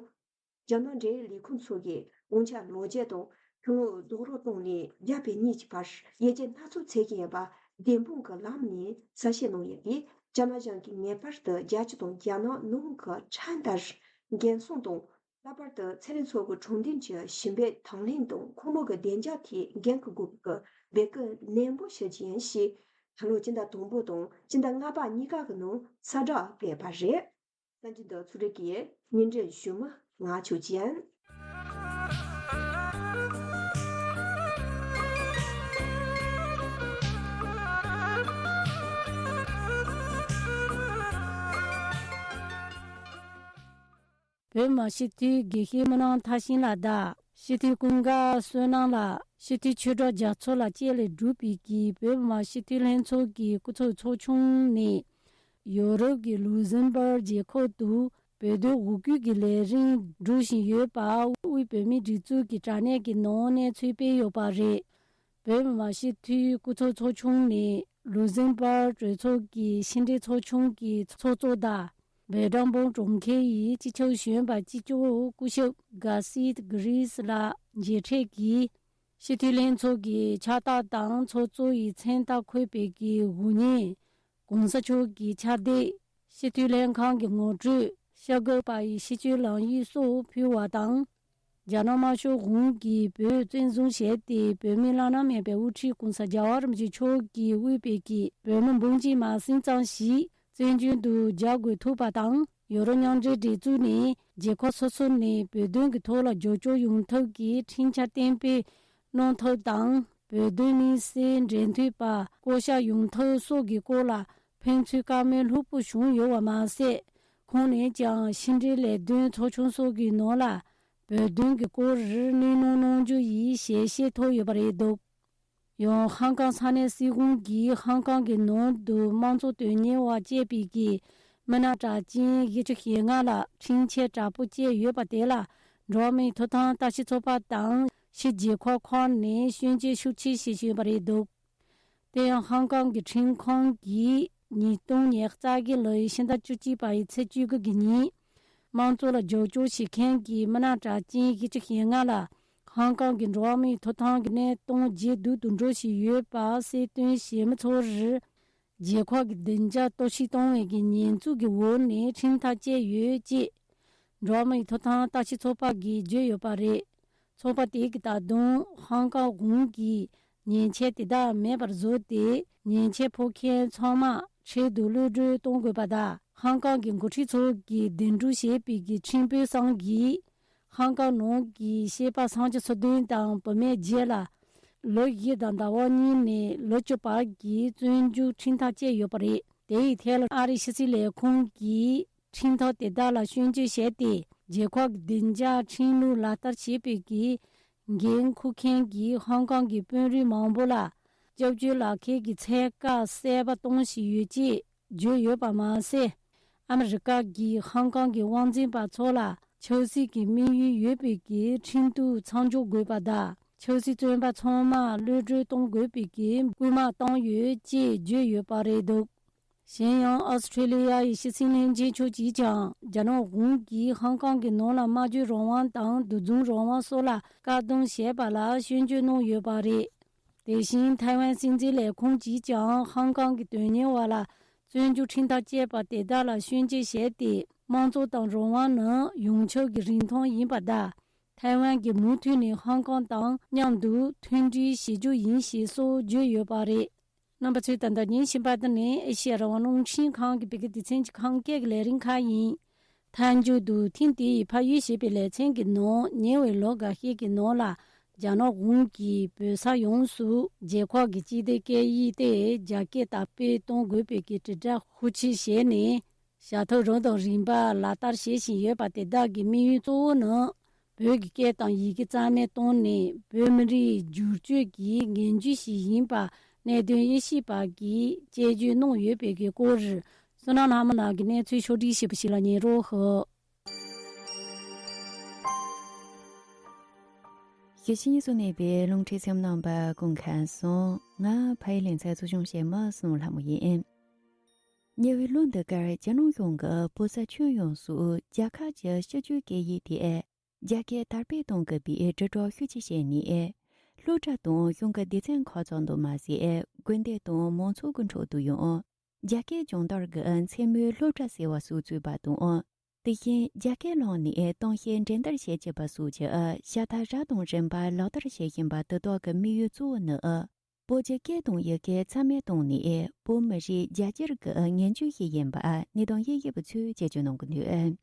རྒྱ་ནག་འབྲེལ་ཡོད་ལས་ཁུངས་ཚོ་གིས་དབང་ཆ་ལོག་སྤྱོད་དང་ཁྱོན་ལོ་རྡོག་རོལ་བཏང་ནས་རྒྱ་བོད་གཉིས་ཀྱི་བར་དབྱེ་འབྱེད་སྣ་ཚོགས་བྱེད་ཀྱི་ཡོད་པ་བདེན་དཔང་གི་ལམ་ནས་གསལ་བཤད་གནང་ཡོད་པས། རྒྱ་ནག་གཞུང་གིས་ངེས་པར་དུ་རྒྱལ་སྤྱི་དང་རྒྱལ་ནང་ནང་གི་ཁྲིམས་ལྟར་འགན་སྲུང་དང་། ལྷག་པར་དུ་ཚེ་རིང་མཚོ་གི་དྲང་བདེན་གྱི་ཞི་བའི་དང་ལེན་དང་ཁོང་མོ་གི་བདེ་འཇགས་ཐད་འགན་འཁུར་དགོས་པའི་འབོད་སྐུལ་ནན་པོ་ཞུ་རྒྱུ་ཡིན་ཞེས། ད་ལོ་སྤྱི་ཟླ་དང་པོ་དང་སྤྱི་ཟླ་ལྔ་པ་གཉིས་ཀ་གི་ནང་གསལ་བསྒྲགས་སྤེལ་བ་རེད། གསར་འགྱུར་དང་ཚོགས་སྒྲིག་གིས་བརྙན་འཕྲིན་ཞུ་མི་ང་ཆོས་ཅན། བོད་མི་མང་སྤྱི་འཐུས་དགེ་བཤེས་སྨོན་ལམ་ཐར་ཤིང་ལགས་དང་། སྤྱི་འཐུས་ཀུན་དགའ་བསོད་ནམས་ལགས། སྤྱི་འཐུས་ཆོས་གྲགས་རྒྱ་མཚོ་ལགས་བཅས་ལས་གྲུབ་པའི་གི་བོད་མི་མང་སྤྱི་འཐུས་ལྷན་ཚོགས་ཀྱི་སྐུ་ཚབ་ཚོགས་ཆུང་ནས། ཡོ་རོབ་ཀྱི་ལུག་ཟིམ་བྷར་རྒྱལ་ཁབ་ཏུ་བོད་དོན་འོས་བསྐོས་ཀྱི་ལས་རིམ་སྒྲུབ་བཞིན་ཡོད་པ་དབུས་བོད་མིའི་སྒྲིག་འཛུགས་ཀྱི་དྲ་གནས་ཀྱི་ནང་གནས་ཚུལ་སྤེལ་ཡོད་པ་རེད། བོད་མི་མང་སྤྱི་འཐུས་སྐུ་ཚབ་ཚོགས་ཆུང་ནས་ལུག་ཟིམ་བྷར་གྲོས་ཚོགས་ཀྱི་ཕྱི་འབྲེལ་ཚོགས་ཆུང་གི་ཚོགས་གཙོ་དང་། བྷེལ་ཇམ་གྲོང་ཁྱེར་ཡི་སྤྱི་ཁྱབ་གཞོན་པ་སྤྱི་ཁྱབ་སྐུ་ཞབས་གྷ་སི་ཏི་གྷི་རིས་ལགས་མཇལ་འཕྲད་ཀྱིས། སྤྱི་འཐུས་ལྷན་ཚོགས་ཀྱི་ཕྱག་རྟགས་དང་ཚོགས་གཙོ་ཡི་མཚན་རྟགས་འཁོད་པའི་གི་དགུ་བརྙན་གོང་ས་མཆོག་གི་ཕྱག་དེབ། སྤྱི་འཐུས་ལྷན་ཁང་གི་ངོ་སྤྲོད། ཤར་སྒོག་པ་ཡི་སྤྱི་སྤྱོད་ལམ་ཡིག་སོགས་ཕུལ་བ་དང་། རྒྱ་ནག་དམར་ཤོག་གཞུང་གིས་བོད་བཙན་བཟུང་བྱས་ཏེ་བོད་མིའི་བླ་ན་མེད་པའི་དབུ་ཁྲིད་༸གོང་ས་༸རྒྱལ་བ་རིན་པོ་ཆེ་མཆོག་གིས་དབུས་པའི་གི་བོད་མི་འབུམ་གཅིག་མ་ཟིན་ཙམ་ཞིག་བཙན་བྱོལ་དུ་རྒྱ་བགོས་ཐུབ་པ་དང་། ཡོ་རོབ་མཉམ་འབྲེལ་སྒྲིག་འཛུགས་ནས་རྒྱལ་ཁབ་སོ་སོ་ནས་བོད་དོན་གྱི་ཐོག་ལ་རྒྱབ་སྐྱོར་ཡོང་ཐབས་ཀྱི་འཕྲིན་བཅར་གཏན་འབེབས་གནང་ཐབས་དང་། བོད་དོན་དམིགས་བསལ་འབྲེལ་མཐུད་པ་བསྐོ་གཞག་ཡོང་ཐབས་སོགས་ཀྱི་སྐོར་ལ་ཕན་ཚུན་བཀའ་མོལ་ལྷུག་པོ་བྱུང་ཡོད་པ་མ་ཟད། ཁོང་ནས་ཀྱང་ཕྱི་འབྲེལ་ལས་དོན་ཚོགས་ཆུང་སོགས་ཀྱི་ནང་ལ་བོད་དོན་གྱི་སྐོར་སྣེ་ལེན་གནང་རྒྱུ་ཡི་ཞལ་བཞེས་ཐོབ་ཡོད་པ་རེད་འདུག་ཡང་ཧང་ཀང་ས་གནས་སྲིད་གཞུང་གིས་ཧང་ཀང་གི་ནང་དུ་དམངས་གཙོ་དོན་གཉེར་བ་བཅས་པའི་གི་མི་སྣ་གྲགས་ཅན་བཞི་བཅུ་ཞེ་ལྔ་ལ་འཕྲིན་ཆས་དྲག་པོ་བཅས་ཡོད་པ་དེ་ལ་འགྲོ་བ་མིའི་ཐོབ་ཐང་ལྟ་ཞིབ་ཚོགས་པ་དང་ཕྱི་རྒྱལ་ཁབ་ཁག་ནས་སྐྱོན་བརྗོད་ཤུགས་ཆེ་བྱེད་བཞིན་པ་རེད་འདུག་དེ་ཡང་ཧང་ཀང་གི་ཁྲིམས་ཁང་གིས་ཉིས་སྟོང་ཉི་ཤུ་རྩ་བཞི་ལོའི་ཕྱི་ཟླ་བཅུ་གཅིག་པ་ཡི་ཚེས་བཅུ་དགུ་གི་ཉིན། དམངས་གཙོ་ལ་རྒྱབ་སྐྱོར་བྱེད་མཁན་གྱི་མི་སྣ་གྲགས་ཅན་བཞི་བཅུ་ཞེ་ལྔ་ལ་ཧང་ཀང་གི་འགྲོ་བ་མིའི་ཐོབ་ཐང་གི་གནས་སྟངས་ཇེ་སྡུག་ཏུ་འགྲོ་བཞིན་ཡོད་པ་གསལ་སྟོན་བྱས་མི་ཚོར། རྒྱལ་ཁབ་ཀྱི་བདེ་འཇགས་གཏོར་བཤིག་གཏོང་བའི་གི་ཉེས་འཛུགས་ཀྱི་འོག་ནས་ཁྲིམས་ཐག་བཅད་ཡོད་ཅེས། འགྲོ་བ་མིའི་ཐོབ་ཐང་ལྟ་ཞིབ་ཚོགས་པ་གིས་བརྗོད་ཡོད་པ་རེད། ཚོགས་པ་དེ་གིས་ད་དུང་ཧང་ཀང་གཞུང་གིས་ཉེས་ཆད་དེ་དག་མེད་པར་བཟོས་ཏེ། ཉེས་ཆད་ཕོག་མཁན་ཚང་མ་ཁྲལ་བསྡུ་གློད་གྲོལ་གཏོང་དགོས་པ་དང་། ཧང་ཀང་གི་འགོ་ཁྲིད་ཚོ་གིས་གདན་དྲངས་བྱས་པའི་གི་ཁྲིམས་དཔོན་གསུམ་གྱིས། ཧང་ཀང་ནང་གི་སྐྱེས་པ་སུམ་ཅུ་སོ་བདུན་དང་བུད་མེད་བརྒྱད་ལ། ལོ་བཞི་དང་ཟླ་བ་གཉིས་ནས་ལོ་བཅུ་བར་གྱི་བཙོན་འཇུག་ཁྲིམས་ཐག་བཅད་ཡོད་པ་རེད། དེ་ཡི་ཐད་ལ་ཨ་རིའི་ཕྱི་སྲིད་ལས་ཁུངས་ཀྱིས། ཁྲིམས་ཐག་དེ་དག་ལ་སྐྱོན་བརྗོད་བྱས་ཏེ། རྒྱལ་ཁབ་ཀྱི་བདེ་འཇགས་ཁྲིམས་ལུགས་ལག་བསྟར་བྱེད་པའི་གི་འགན་འཁུར་མཁན་གྱི་ཧང་ཀང་གི་དཔོན་རིགས་མང་པོ་ལ་སྐྱབས་བཅོལ་ལག་ཁྱེར་གྱི་ཚད་བཀག་གསར་པ་གཏོང་བཞིན་ཡོད་ཅེས་བརྗོད་ཡོད་པ་མ་ཟད། ཨ་མི་རི་ཀ་གིས་ཧང་ཀང་གི་དབང་འཛིན་པ་ཚོ་ལ་ཆབ་སྲིད་ཀྱི་དམིགས་ཡུལ་ཡོད་པའི་གི་ཁྲིམས་གཏུག་མཚམས་འཇོག་དགོས་པ་དང་། ཆབ་སྲིད་བཙོན་པ་ཚང་མ་གློད་གྲོལ་གཏོང་དགོས་པའི་གི་སྐུལ་མ་བཏང་ཡོད་ཅེས་བརྗོད་ཡོད་པ་རེད་འདུག་གཞན་ཡང་ཨོ་སི་ཁྲེ་ལི་ཡ་ཡི་སྤྱི་ཚིག་བློན་ཆེན་མཆོག་གིས་ཀྱང་རྒྱ་ནག་གཞུང་གིས་ཧང་ཀང་གི་ནང་ལ་སྨྲ་བརྗོད་རང་དབང་དང་འདུ་འཛོམས་རང་དབང་སོགས་ལ་བཀག་སྡོམ་བྱས་པ་ལ་སྐྱོན་བརྗོད་གནང་ཡོད་པ་རེད། དེ་བཞིན་ཐའེ་ཝན་སྲིད་འཛིན་ལས་ཁུངས་ཀྱིས་ཀྱང་ཧང་ཀང་གི་དོན་གཉེར་བ་ལ་བཙོན་འཇུག་ཁྲིམས་ཐག་བཅད་པ་དེ་དག་ལ་སྐྱོན་བརྗོད་བྱས་ཏེ། དམངས་གཙོ་དང་རང་དབང་ནི་ཡོངས་ཁྱབ་ཀྱི་རིན་ཐང་ཡིན་པ་དང་། ཐའེ་ཝན་གྱིས་མུ་མཐུད་ནས་ཧང་ཀང་དང་མཉམ་དུ་མཐུན་སྒྲིལ་བྱེད་རྒྱུ་ཡིན་ཞེས་སོགས་བརྗོད་ཡོད་པ་རེད། རྣམ་པ་ཚོས་ད་ལྟ་ཉིན་བཞིན་པ་དེ་ནི་ཨེ་ཤེ་ཡ་རང་དབང་རླུང་འཕྲིན་ཁང་གི་བོད་སྐད་སྡེ་ཚན་གྱི་ཁམས་སྐད་ཀྱི་ལས་རིམ་ཁག་ཡིན། མཐའ་མཇུག་ཏུ་ཐེངས་འདི་ཡི་ཕ་ཡུལ་ཞེས་པའི་ལེ་ཚན་གྱི་ནང་ཉེ་བའི་ལོ་འགའ་ཤས་ཀྱི་ནང་ལ་རྒྱ་ནག་གཞུང་གིས་བོད་ས་ཡོངས་སུ་རྒྱལ་ཁབ་ཀྱི་སྤྱི་བདེ་སྐད་ཡིག་སྟེ་རྒྱ་སྐད་དར་སྤེལ་གཏོང་དགོས་པའི་གི་དྲིལ་བསྒྲགས་ཤུགས་ཆེ་བྱས་ནས་བྱ་ཐབས་རབ་དང་རིམ་པ་ལག་བསྟར་བྱེད་བཞིན་ཡོད་པ་དེ་དག་གི་དམིགས་ཡུལ་གཙོ་བོ་ནི། བོད་ཀྱི་སྐད་དང་ཡི་གེ་རྩ་མེད་བཏང་ནས་བོད་མི་རིགས་བསྒྱུར་བཅོས་ཀྱི་ངན་ཇུས་ཤིག་ཡིན་པ་གནད་དོན་དབྱེ་ཞིབ་པ་གིས་དཔྱད་བརྗོད་གནང་ཡོད་པའི་གི་སྐོར། བསོད་ནམས་ལྷ་མོ་ལགས་ཀྱིས་གནས་ཚུལ་ཕྱོགས་སྒྲིག་ཞུས་པ་ཞིག་ལ་ཉན་རོགས་ཞུ། གཞིས་བྱེས་གཉིས་སུ་གནས་པའི་རླུང་འཕྲིན་སེམས་ནང་པ་སྐུ་མཁྱེན་སོང་། ང་ཕ་ཡུལ་ལེ་ཚན་གཙོ་སྐྱོང་བྱེད་མི་བསོད་ནམས་ལྷ་མོ་ཡིན། ཉེ་བའི་ལོ་འདི་གར་རྒྱ་ནག་གཞུང་གིས་བོད་ས་ཁྱོན་ཡོངས་སུ་རྒྱལ་ཁབ་ཀྱི་སྤྱི་སྤྱོད་སྐད་ཡིག་དེ་རྒྱ་སྐད་དར་སྤེལ་གཏོང་དགོས་པའི་དྲིལ་བསྒྲགས་ཤུགས་ཆེ་བྱས་ནས། སློབ་གྲྭ་དང་གཞུང་གི་སྡེ་ཚན་ཁག་ཙམ་དུ་མ་ཟད། དགོན་སྡེ་དང་མང་ཚོགས་ཀྱི་ཁྲོད་དུ་ཡང་རྒྱ་སྐད་སྦྱོང་བརྡར་གྱི་མཚན་མོའི་སློབ་གྲྭ་ཟེར་བ་སོགས་བཙུགས་པ་དང་། དེ་བཞིན་རྒྱ་སྐད་བླངས་ནས་གཏམ་བཤད་འགྲན་བསྡུར་བྱེད་བཅུག་པ་སོགས་ཀྱི་བྱ་ཐབས་རབ་དང་རིམ་པ་ལག་བསྟར་བྱེད་བཞིན་པ་དེ་དག་གི་དམིགས་ཡུལ་གཙོ་བོ་ནི། བོད་ཀྱི་སྐད་དང་ཡི་གེ་རྩ་མེད་བཏང་ནས་བོད་མི་རིགས་རྒྱ་སྒྱུར་གྱི་ངན་ཇུས་ཤིག་ཡིན་པ་གནས་སྟངས་དབྱེ་ཞིབ་པ་ཚོས་དཔྱད་བརྗོད་གནང་གི་འདུག་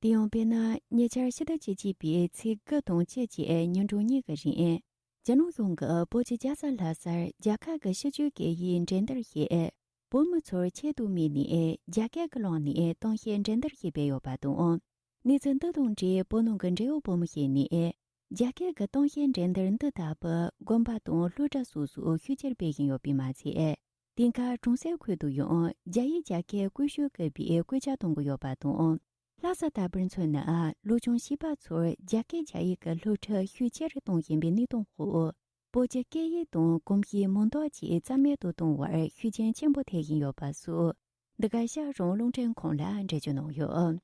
དེ་ཡང་དཔེར་ན། ཉེ་ཆར་ཕྱི་ཟླ་བཅུ་གཅིག་པའི་ཚེས་དགུ་དང་བཅུ་བཅས་ཉིན་གྲངས་གཉིས་ཀྱི་རིང་། རྒྱ་ནག་གཞུང་གིས་བོད་ཀྱི་རྒྱལ་ས་ལྷ་སར་རྒྱལ་ཁབ་ཀྱི་སྤྱི་སྤྱོད་སྐད་ཡིག་འགྲན་བསྡུར་ཞེས། བོད་མི་ཚོར་ཆེད་དུ་དམིགས་ནས་རྒྱ་སྐད་ཀྱི་ལམ་ནས་གཏམ་བཤད་འགྲན་བསྡུར་ཞིག་སྤེལ་ཡོད་པ་དང་། གནས་ཚུལ་འདི་དང་འབྲེལ་བོད་ནང་གི་འབྲེལ་ཡོད་བུ་མོ་ཞིག་ནས། རྒྱ་སྐད་ཀྱི་གཏམ་བཤད་འགྲན་བསྡུར་འདི་ལྟ་བུ་དགོན་པ་དང་སློབ་གྲྭ་སོ་སོར་ཤུགས་ཆེར་སྤེལ་བཞིན་ཡོད་པས་མ་ཚད། དེང་སྐབས་གྲོང་གསེབ་ཁུལ་དུ་ཡང་རྒྱ་ཡིག་རྒྱ་སྐད་བཀོལ་སྤྱོད་དགོས་པའི་སྐུལ་ལྕག་གཏོང་གི་ཡོད་པ་དང་། ལྷ་ས་ལྟ་བུར་མཚོན་ན། སློབ་ཆུང་བྱིས་པ་ཚོར་རྒྱ་སྐད་རྒྱ་ཡིག་གི་སློབ་ཁྲིད་ཤུགས་ཆེ་རུ་གཏོང་བཞིན་པའི་གནས་སྟངས་འོག་བོད་ཀྱི་སྐད་ཡིག་དང་གོམས་གཤིས་མང་དག་ཅིག་རྩ་མེད་དུ་གཏོང་བར་ཤུགས་རྐྱེན་ཆེན་པོ་ཐེབས་བཞིན་ཡོད་པ་སོགས། འདི་ག་ཤག་རོང་རླུང་འཕྲིན་ཁང་ལ་འགྲེལ་བརྗོད་གནང་ཡོད།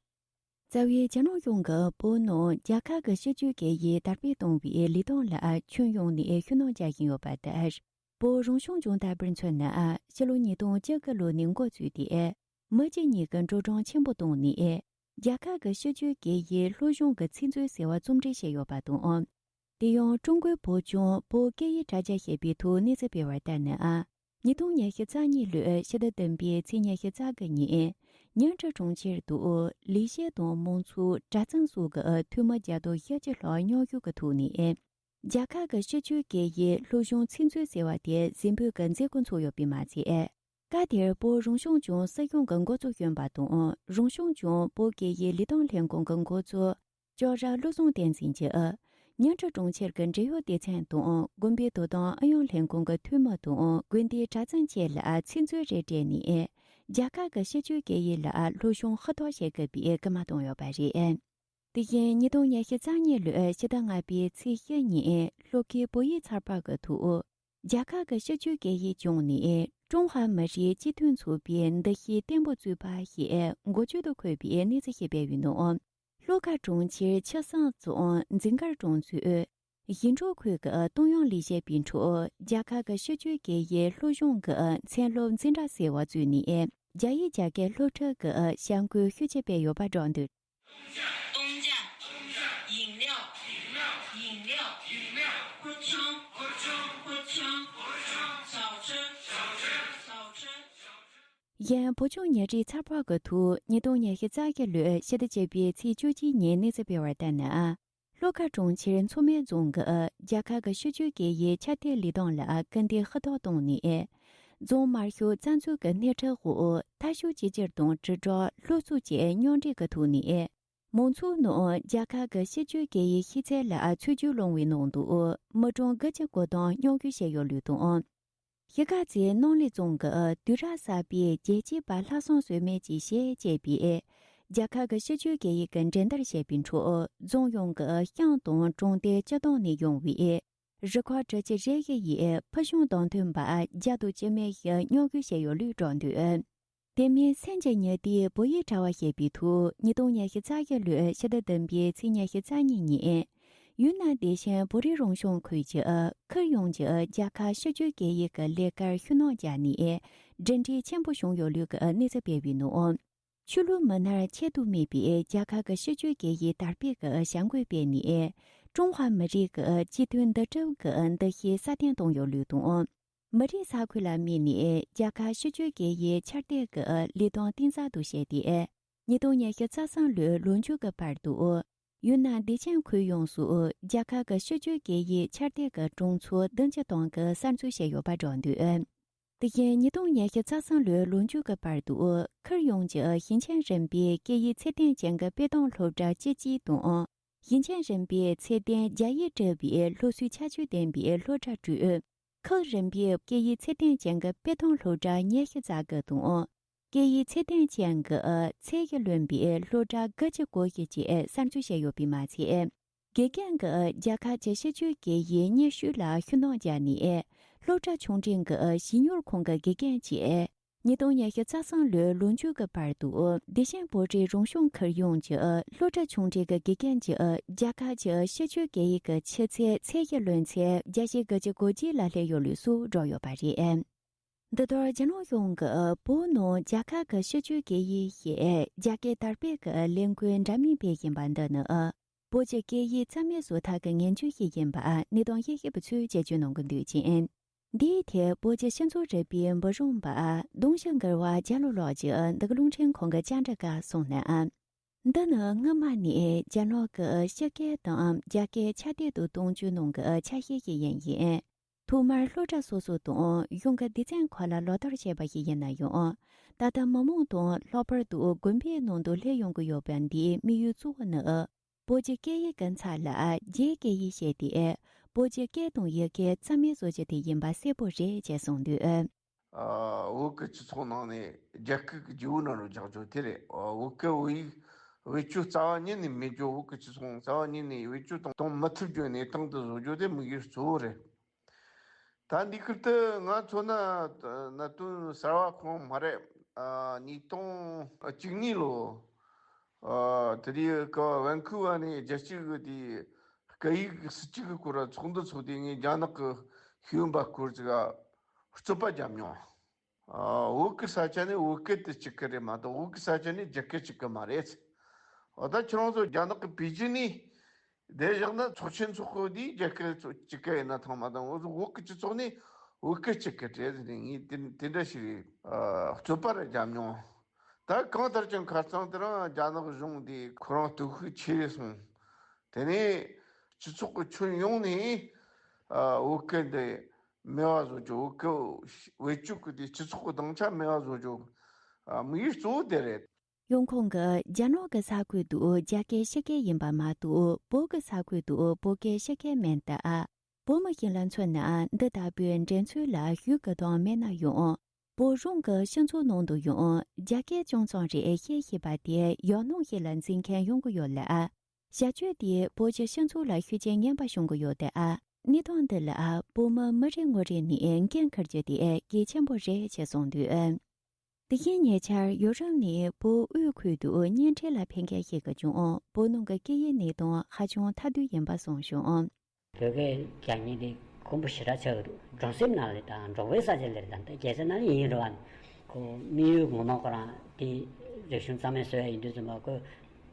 རྩ་བའི་རྒྱ་ནག་གཞུང་གིས་བོད་ནང་རྒྱ་གར་གྱི་སྤྱི་སྤྱོད་སྐད་ཡིག་དར་སྤེལ་གཏོང་བའི་ལས་དོན་ལ་ཁྱོན་ཡོངས་ནས་ཤུགས་སྣོན་རྒྱག་བཞིན་ཡོད་པ་ལྟར། བོད་རང་སྐྱོང་ལྗོངས་ལྟ་བུར་མཚོན་ན། ཕྱི་ལོ་ཉིས་སྟོང་བཅུ་དགུ་ལོ་ནས་འགོ་བཙུགས་ཏེ། མི་སྤྱི་གཉིས་ཀྱི་འགྲོ་གྲོན་ཆེན་པོ་བཏང་ནས། རྒྱ་གར་གྱི་སྤྱི་སྤྱོད་སྐད་ཡིག་སློབ་སྦྱོང་གི་ཚིག་མཛོད་ཟེར་བ་རྩོམ་སྒྲིག་བྱས་ཡོད་པ་དང་། དེ་ཡང་ཀྲུང་གོའི་བོད་ལྗོངས་བོད་སྐད་ཡིག་དྲ་རྒྱ་ཞེས་པའི་ཐོག་གནས་ཚུལ་སྤེལ་བར་ལྟར་ན། ཉིས་སྟོང་ཉི་ཤུ་རྩ་གཉིས་ལོའི་ཕྱི་ཟླ་བདུན་པའི་ཚེས་ཉི་ཤུ་རྩ་དགུ་ཉིན། ཉིང་ཁྲི་གྲོང་ཁྱེར་དུ་ལས་བྱེད་དང་མང་ཚོགས། གྲྭ་ཚང་སོགས་ཀྱི་འཐུས་མི་བརྒྱ་དང་བཞི་བཅུ་ལྷག་མཉམ་ཞུགས་ཀྱི་ཐོག་ནས། རྒྱ་གར་གྱི་སྤྱི་སྤྱོད་སྐད་ཡིག་སློབ་སྦྱོང་ཚིག་མཛོད་ཟེར་བ་དེ་གཟིགས་འབུལ་གྱི་མཛད་སྒོ་འཚོགས་ཡོད་པས་མ་ཚད། སྐབས་དེར་བོད་རང་སྐྱོང་ལྗོངས་སྲིད་གཞུང་གི་འགོ་གཙོ་གཞོན་པ་དང་། རང་སྐྱོང་ལྗོངས་བོད་སྐད་ཡིག་ལས་དོན་ལྷན་ཁང་གི་འགོ་གཙོ་ལྕོག་ར་བློ་བཟང་བསྟན་འཛིན་གྱིས། ཉིང་ཁྲི་གྲོང་ཁྱེར་གྱི་འབྲེལ་ཡོད་སྡེ་ཚན་དང་། དགོན་པའི་དོ་དམ་ཨུ་ཡོན་ལྷན་ཁང་གི་འཐུས་མི་དང་། དགོན་སྡེའི་གྲྭ་བཙུན་བཅས་ལ་ཚིག་མཛོད་རེ་སྤྲད་ནས། རྒྱ་གར་གྱི་སྤྱི་སྤྱོད་སྐད་ཡིག་ལ་སློབ་སྦྱོང་ཧུར་ཐག་བྱེད་དགོས་པའི་སྐུལ་མ་བཏང་ཡོད་པ་རེད། དེ་བཞིན་ཉིས་སྟོང་ཉི་ཤུ་རྩ་གཉིས་ལོའི་ཕྱི་ཟླ་ལྔ་པའི་ཚེས་བཞི་ཉིན་ལྷོ་ཁའི་བོད་ཡིག་ཚགས་པར་གྱི་ཐོག་རྒྱ་གར་གྱི་སྤྱི་སྤྱོད་སྐད་ཡིག་སྦྱངས་ནས་ཀྲུང་ཧྭ་མི་རིགས་སྤྱི་མཐུན་ཚོགས་པའི་འདུ་ཤེས་བརྟན་པོ་བཙུགས་པ་ཞེས་འགོ་བརྗོད་དུ་འཁོད་པའི་གནས་ཚུལ་ཞིག་སྤེལ་ཡོད་ནོ། ལྷོ་ཁ་གྲོང་ཁྱེར་ཆུ་བསང་རྫོང་འཛིན་སྒར་གྲོང་ཚོའི་ཞིང་འབྲོག་ཁུལ་གྱི་གཏོང་ཡོང་ལས་བྱེད་པའི་ཁྲོད་རྒྱ་གར་གྱི་སྤྱི་སྤྱོད་སྐད་ཡིག་སློབ་སྦྱོང་གི་མཚན་སློབ་འཛིན་གྲྭ་ཟེར་བ་བཙུགས་ནས་རྒྱ་ཡིག་རྒྱ་སྐད་སློབ་ཁྲིད་ཀྱི་བྱ་འགུལ་ཤུགས་ཆེ་སྤེལ་ཡོད་པ་སྒྲོག་འདུག 东家，东家，饮料，饮料，饮料，饮料，喝汤，喝汤，喝汤，小吃，小吃，小吃。 གཞན་བོད་ལྗོངས་ཉིན་རེའི་ཚགས་པར་གྱི་ཐོག་ཉིས་སྟོང་ཉི་ཤུ་རྩ་བཞི་ལོའི་ཕྱི་ཟླ་བཅུ་པའི་ཚེས་བཅུ་གཅིག་ཉིན་གནས་ཚུལ་སྤེལ་བར་ལྟར་ན། ལྷོ་ཁ་གྲོང་ཁྱེར་མཚོ་སྨད་རྫོང་གི་རྒྱ་གར་གྱི་སྤྱི་སྤྱོད་སྐད་ཡིག་ཕྱིར་བསྡུའི་ལས་དོན་ལ་སྐུལ་འདེད་ཧུར་ཐག་བཏང་ནས། རྫོང་དམར་ཤོག་རྩ་འཛུགས་ཀྱི་སྣེ་ཁྲིད་འོག་མཐའ་སྐྱོད་གཅིག་གྱུར་དང་དྲིལ་བསྒྲགས་སློབ་གསོ་བཅས་མཉམ་འབྲེལ་གྱི་ཐོག་ནས། མང་ཚོགས་ནང་རྒྱ་གར་གྱི་སྤྱི་སྤྱོད་སྐད་ཡིག་ཤེས་ཚད་ལ་ཚུད་རྒྱུ་སློང་བའི་ནང་དུ་མི་གྲངས་དགུ་བཅུ་གོ་གྲངས་མཉམ་ཞུགས་བྱས་ཡོད་ལུགས་དང་། གཞིས་ཀ་རྩེའི་སྣང་གླིང་རྫོང་གི་དུས་རབས་གསར་པའི་རྒྱལ་གཅེས་པ་ལྷག་བསམ་ཟོལ་མེད་ཀྱི་གཞས་ཅེས་པའི་རྒྱ་གར་གྱི་སྤྱི་སྤྱོད་སྐད་ཡིག་གི་འགྲན་བསྡུར་བྱས་པའི་ཁྲོད་རྫོང་ཡོངས་ཀྱི་ཤང་དང་གྲོང་རྡལ་སྤྱི་བཏང་ནས་ཡོང་བའི་རུ་ཁག་དྲུག་ཅུ་རེ་བཞི་ཡིས་ཕུལ་བྱུང་བདག་འཐོན་པ་བརྒྱ་དང་བཅུ་མེད་བཞི་མཉམ་ཞུགས་བྱས་ཡོད་ལུགས་བསྒྲགས་འདུག་དེ་མིན་སེམས་ཀྱི་ཉི་ཟླའི་བོད་ཡིག་དྲ་བ་ཞེས་པའི་ཐོག་ཉིས་སྟོང་ཉི་ཤུ་རྩ་བཞི་ལོའི་ཕྱི་ཟླ་བདུན་པའི་ཚེས་ཉི་ཤུ་རྩ་གཉིས་ཉིན། ཡུན་ནན་བདེ་ཆེན་བོད་རིགས་རང་སྐྱོང་ཁུལ་གྱིས་ཁུལ་ཡོངས་ཀྱི་རྒྱལ་ཁབ་སྤྱི་སྤྱོད་སྐད་ཡིག་གི་ལས་ཀར་ཤུགས་སྣོན་བརྒྱབ་ནས་གྲུབ་འབྲས་ཆེན་པོ་བྱུང་ཡོད་ལུགས་ཀྱི་གནས་ཚུལ་སྤེལ་བའི་ནང་། ཆོས་ལུགས་མི་སྣར་ཆད་དུ་མེད་པའི་རྒྱལ་ཁབ་ཀྱི་སྤྱི་སྤྱོད་སྐད་ཡིག་དར་སྤེལ་གྱི་བྱ་འགུལ་སྤེལ་ནས། ཀྲུང་ཧྭ་མི་རིགས་ཀྱི་སྤྱི་མཐུན་འདུམ་གྲུབ་ཀྱི་འདུ་ཤེས་སྲ་བརྟན་བཏང་ཡོད་ལུགས་དང་། མི་རིགས་ས་ཁུལ་ལ་དམིགས་ནས་རྒྱལ་ཁབ་སྤྱི་སྤྱོད་སྐད་ཡིག་ཕྱིར་བསྡུ་གི་ལས་དོན་གཏིང་ཟབ་ཏུ་བྱས་ཏེ། ཉིས་སྟོང་ཉི་ཤུ་རྩ་གསུམ་ལོའི་ལོ་མཇུག་གི་བར་དུ། ཡུན་ནན་བདེ་ཆེན་ཁུལ་ཡོངས་སུ་རྒྱལ་ཁབ་ཀྱི་སྤྱི་སྤྱོད་སྐད་ཡིག་ཕྱིར་བསྡུ་གི་གྲོང་ཚོ་བདུན་ཅུ་སྟོང་གི་གསར་འཛུགས་བྱས་ཡོད་པ་བསྒྲགས་འདུག་དེ་བཞིན་ཉིས་སྟོང་ཉི་ཤུ་རྩ་གསུམ་ལོའི་ལོ་མཇུག་གི་བར་དུ་ཁུལ་ཡོངས་ཀྱི་ཞིང་ཆེན་རིམ་པའི་སྐད་ཡིག་ཚད་ལྡན་ཅན་གྱི་དཔེ་སྟོན་སློབ་གྲྭ་བཅུ་གཅིག་དང་། ཞིང་ཆེན་རིམ་པའི་ཚད་ལྡན་རྒྱ་ཡིག་གྲུབ་པའི་སློབ་གསོའི་ཁྱད་ཆོས་ལྡན་པའི་སློབ་གྲྭ་དྲུག་ཁུལ་རིམ་པའི་སྐད་ཡིག་ཚད་ལྡན་ཅན་གྱི་དཔེ་སྟོན་སློབ་གྲྭ་ཉི་ཤུ་རྩ་དགུ་དང་། སྐད་ཡིག་ཚད་ལྡན་ཅན་གྱི་ཚད་གཞི་ལོན་པའི་སློབ་གྲྭ་དགུ་བཅུ་གོ་བཞི་བཅས་གསར་འཛུགས་བྱས་ཡོད་པས་མ་ཚད། དགེ་རྒན་གྱིས་རྒྱལ་ཁབ་ཀྱི་སྤྱི་སྤྱོད་སྐད་ཡིག་སྙན་ཞུ་ལ་ཤུགས་སྣོན་བརྒྱབ་ནས། སློབ་གྲྭ་ཆུང་འབྲིང་གི་གཞིས་སྙོར་ཁང་གི་དགེ་རྒན་བཅས། ཉིས་སྟོང་ཉི་ཤུ་རྩ་གསུམ་ལོའི་ལོ་མཇུག་གི་བར་དུ་བདེ་ཆེན་བོད་རིགས་རང་སྐྱོང་ཁུལ་ཡོངས་ཀྱི་སློབ་གྲྭ་ཆུང་འབྲིང་གི་དགེ་རྒན་གྱིས་རྒྱལ་ཁབ་ཀྱི་སྤྱི་སྤྱོད་སྐད་ཡིག་གི་ཆུ་ཚད་ཚད་གཞི་ལོན་ཚད་བརྒྱ་བཞི་དགུ་བཅུ་གོ་གཅིག་ལ་སླེབས་ཡོད་ལུགས་སུ་བསྒྲགས་ཡོད་པ་རེད། འདི་ལྟར་རྒྱ་ནག་གཞུང་གིས་བོད་ནང་རྒྱལ་ཁབ་ཀྱི་སྤྱི་སྤྱོད་སྐད་ཡིག་ཞེས་རྒྱ་སྐད་དར་སྤེལ་གྱི་ལས་འགུལ་འདྲ་མིན་སྤེལ་བཞིན་པ་འདི་ནི། བོད་ཀྱི་སྐད་ཡིག་རྩ་མེད་བཟོ་ཐབས་ཀྱི་ངན་ཇུས་ཤིག་ཡིན་པ་གནས་སྟངས་དབྱེ་ཞིབ་པ་ཚོས་དཔྱད་བརྗོད་གནང་གི་འདུག་ཅིང་། འདིའི་ཐད་བོད་ཀྱི་སྤྱི་ཚོགས་རིག་པའི་འབུམ་རམས་པ་གདུང་ཤུགས་འགུལ་བ་རྒྱལ་ལོ་ལགས་ཀྱིས་འདི་ག་རླུང་འཕྲིན་ཁང་གི་བཅར་འདྲི་སྐབས་གསུངས་ན། འདི་ནི་སྔོན་མ་ནས་རྒྱ་ནག་གིས་ཕྱི་སྐད་དང་རྒྱ་སྐད་ཆ་སྡེ་དུ་གཏོང་རྒྱུའི་ནང་གི་ཆ་ཤས་ཤིག་ཡིན་ཞིང་། ཐོག་མར་སློབ་གྲྭ་སོ་སོ་དང་གཞུང་གི་སྡེ་ཚན་ཁག་ལ་ལག་བསྟར་བྱས་པ་ཞིག་ཡིན་ན་ཡང་། ད་ལྟ་མི་མང་དང་ལྷག་པར་དུ་དགོན་པའི་ནང་དུ་སླེབས་ཡོང་གི་ཡོད་པ་འདིའི་དམིགས་ཡུལ་གཙོ་བོ་ནི། བོད་ཀྱི་སྐད་ཡིག་གི་མཚམས་ལ་རྒྱའི་སྐད་ཡིག་བཤད་དེ། བོད་ཀྱི་སྐད་དང་ཡི་གེ་རྩ་མེད་བཟོ་རྒྱུ་དེ་ཡིན་པ་གསལ་པོ་རེད་ཅེས་གསུངས་འདུག། ཨ། བོད་ཀྱི་སྤྱི་ཚོགས་ནང་ནས་རྒྱ་སྐད་ཀྱི་རྒྱལ་པོ་ནང་ལ་རྒྱག་རྒྱུ་དེ་རེད། ཨ། བོད་སྐད་བོད་ཡིག་བེད་སྤྱོད་རྩ་བ་ཉིད་ནས་མེད་རྒྱུ། བོད་ཀྱི་སྤྱི་ཚོགས་རྩ་བ་ཉིད་ནས་བེད་སྤྱོད་གཏོང་གཏོང་མི་ཐུབ་རྒྱུ་གནས་སྟངས་དེ་བཟོ་རྒྱུ་དེ་དམིགས་ཡུལ་གཙོ་བོ་རེད། ད་འདི་ཁུལ་དུ་ང་མཚོན་ན་གནད་དོན་གསར་བ་ཁོང་མ་རེད། ཨ། ཉིས་སྟོང་བཅུ་གཉིས་ལོ། ཨ། དེ་དུས་ཀ་ཝན་ཁུ་ཝར་ནས་རྒྱལ་སྤྱི་གི་དེ་སྐད་ཡིག་སྲིད་ཇུས་ཀྱི་སྐོར་ཚོགས་འདུ་ཚོགས་དུས་ངས་རྒྱ་ནག་གི་ཤེས་ཡོན་པ་སྐོར་ཅིག་རྩོད་པ་བརྒྱབ་མྱོང་། ཨ། བོད་ཀྱི་ས་ཆ་ནས་བོད་སྐད་དེ་གཅིག་གི་རེད་མ་གཏོགས་བོད་ཀྱི་ས་ཆ་ནས་རྒྱ་སྐད་གཅིག་གི་མ་རེད། འོ། ད་ཁྱེད་རང་ཚོ་རྒྱ་ནག་གི་པེ་ཅིན་ནས་བསྡད་བཞག་ན་ཚོགས་ཆེན་ཚོགས་གོ་དུས་རྒྱ་སྐད་ཚོ་གཅིག་གི་ཡིན་ན་ཐང་མ་དང་། འོ་ཚོ་བོད་ཀྱི་སྤྱི་ཚོགས་ནས་བོད་སྐད་གཅིག་གི་རེད་ཟེར་ནས་ངས་དེ་དེ་འདྲ་ཞིག་ཨ་རྩོད་པ་རེ་བརྒྱབ་མྱོང་། ད་གང་ལྟར་ཀྱང་ཁ་རྩང་དེ་རིང་རྒྱ་ནག་གཞུང་འདི་ཁོ་རང་སྟོབས་ཤུགས་ཆེ་རེ་སོང་། དེ་ནས་སྤྱི་ཚོགས་ཀྱི་ཁྱོན་ཡོངས་ནས་ཨ་བོད་སྐད་འདི་མེད་པ་བཟོ་རྒྱུ། བོད་སྐད་བེད་སྤྱོད་ཀྱི་དེ་སྤྱི་ཚོགས་ཀྱི་སྡིངས་ཆ་མེད་པ་བཟོ་རྒྱུ། ཨ། དམིགས་ཡུལ་གཙོ་བོ་དེ་རེད། ཡང་ཁོང་གིས་རྒྱ་ནག་གི་ས་ཁུལ་དུ་རྒྱ་སྐད་བཤད་མཁན་ཡིན་པ་མ་གཏོགས། བོད་ཀྱི་ས་ཁུལ་དུ་བོད་སྐད་བཤད་མཁན་མེད་སྟབས། བོད་མི་ཞིག་ལ་མཚོན་ན་འདི་ལྟ་བུའི་འགྲན་རྩོད་ལ་ཞུགས་དགོས་དོན་མེད་ན་ཡང་། བོད་རང་གི་སྤྱི་ཚོགས་ནང་དུ་ཡང་རྒྱ་སྐད་ཅུང་ཙམ་རེ་བཤད་ཤེས་པ་དེ་ཡག་སྣང་ཞིག་ལ་འཛིན་མཁན་ཡོང་གི་ཡོད་ལ། བྱ་སྤྱོད་དེས་བོད་ཀྱི་སྤྱི་ཚོགས་ལ་ཤུགས་རྐྱེན་ངན་པ་བྱུང་གི་ཡོད་དེ། ཨ། གནས་སྟངས་འདི་ལ་བོད་མི་མི་རེ་ངོ་རེ་ནས་འགན་འཁུར་རྒྱུ་དེ་གལ་ཆེན་པོ་རེད་ཅེས་གསུངས་འདུག། དེ་བཞིན་ཉེ་ཆར་ཡོ་རོབ་ནས་བོད་དབུས་ཁུལ་དུ་གཉེན་འཕྲད་ལ་ཕེབས་མཁན་ཞིག་གིས་ཀྱང་བོད་ནང་གི་སྐད་ཡིག་གནས་སྟངས་ཧ་ཅང་ཐ་དད་ཡིན་པ་གསུངས་བྱུང་། བོད་སྐད་རྒྱག་མཁན་དེ་དཀོན་པོ་ཞེ་དྲག་ཆགས་ཀྱི་འདུག། གྲོང་གསེབ་ནང་ལ་དང་འབྲོག་པའི་ས་ཆ་ལ་དང་། ད་རྒྱལ་ས་ནང་ལ་ཡིན་རུང་། ཁོ་དམིགས་ཡུལ་ངོ་མ་ཁོ་རང་དེ་རིག་གཞུང་རྩ་མེད་བཟོ་ཡ་ཡིན་དུས་ཙམ་པ། ཁོས་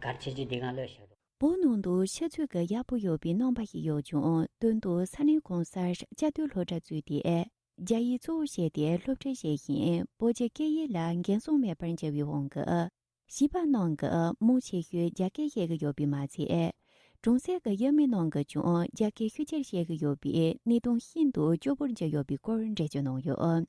གལ་ཆེ་ཆེ་དེ་གང་ལོས་བཤད་འདུག། བོད་ནང་དུ་ཤ་ཚུགས་ཀྱི་ཡག་པོ་ཡོད་པའི་རྣམ་པ་ཞིག་ཡོད་ཀྱང་། དོན་དུ་ས་གནས་གང་སར་བཅའ་སྡོད་སློབ་གྲྭ་བཙུགས་ཏེ། རྒྱ་ཡིག་གཙོ་བོ་བྱས་ཏེ་སློབ་ཁྲིད་བྱེད་བཞིན། བོད་ཀྱི་སྐད་ཡིག་ལ་འགན་སྲུང་མེད་པར་འགྱུར་བའི་དབང་གིས། བྱིས་པ་རྣམས་ཀྱིས་མང་ཆེ་ཤོས་རྒྱ་སྐད་བཤད་ཀྱི་ཡོད་པས་མ་ཚད། གྲོང་གསེབ་ཀྱི་ཡུལ་མི་རྣམས་ཀྱིས་ཀྱང་རྒྱ་སྐད་ཤུགས་ཆེར་བཤད་ཀྱི་ཡོད་པའི་གནས་སྟངས་ཤིན་ཏུ་སྐྱོ་པོར་གྱུར་ཡོད་པའི་སྐོར་འགྲེལ་བརྗོད་གནང་ཡོད།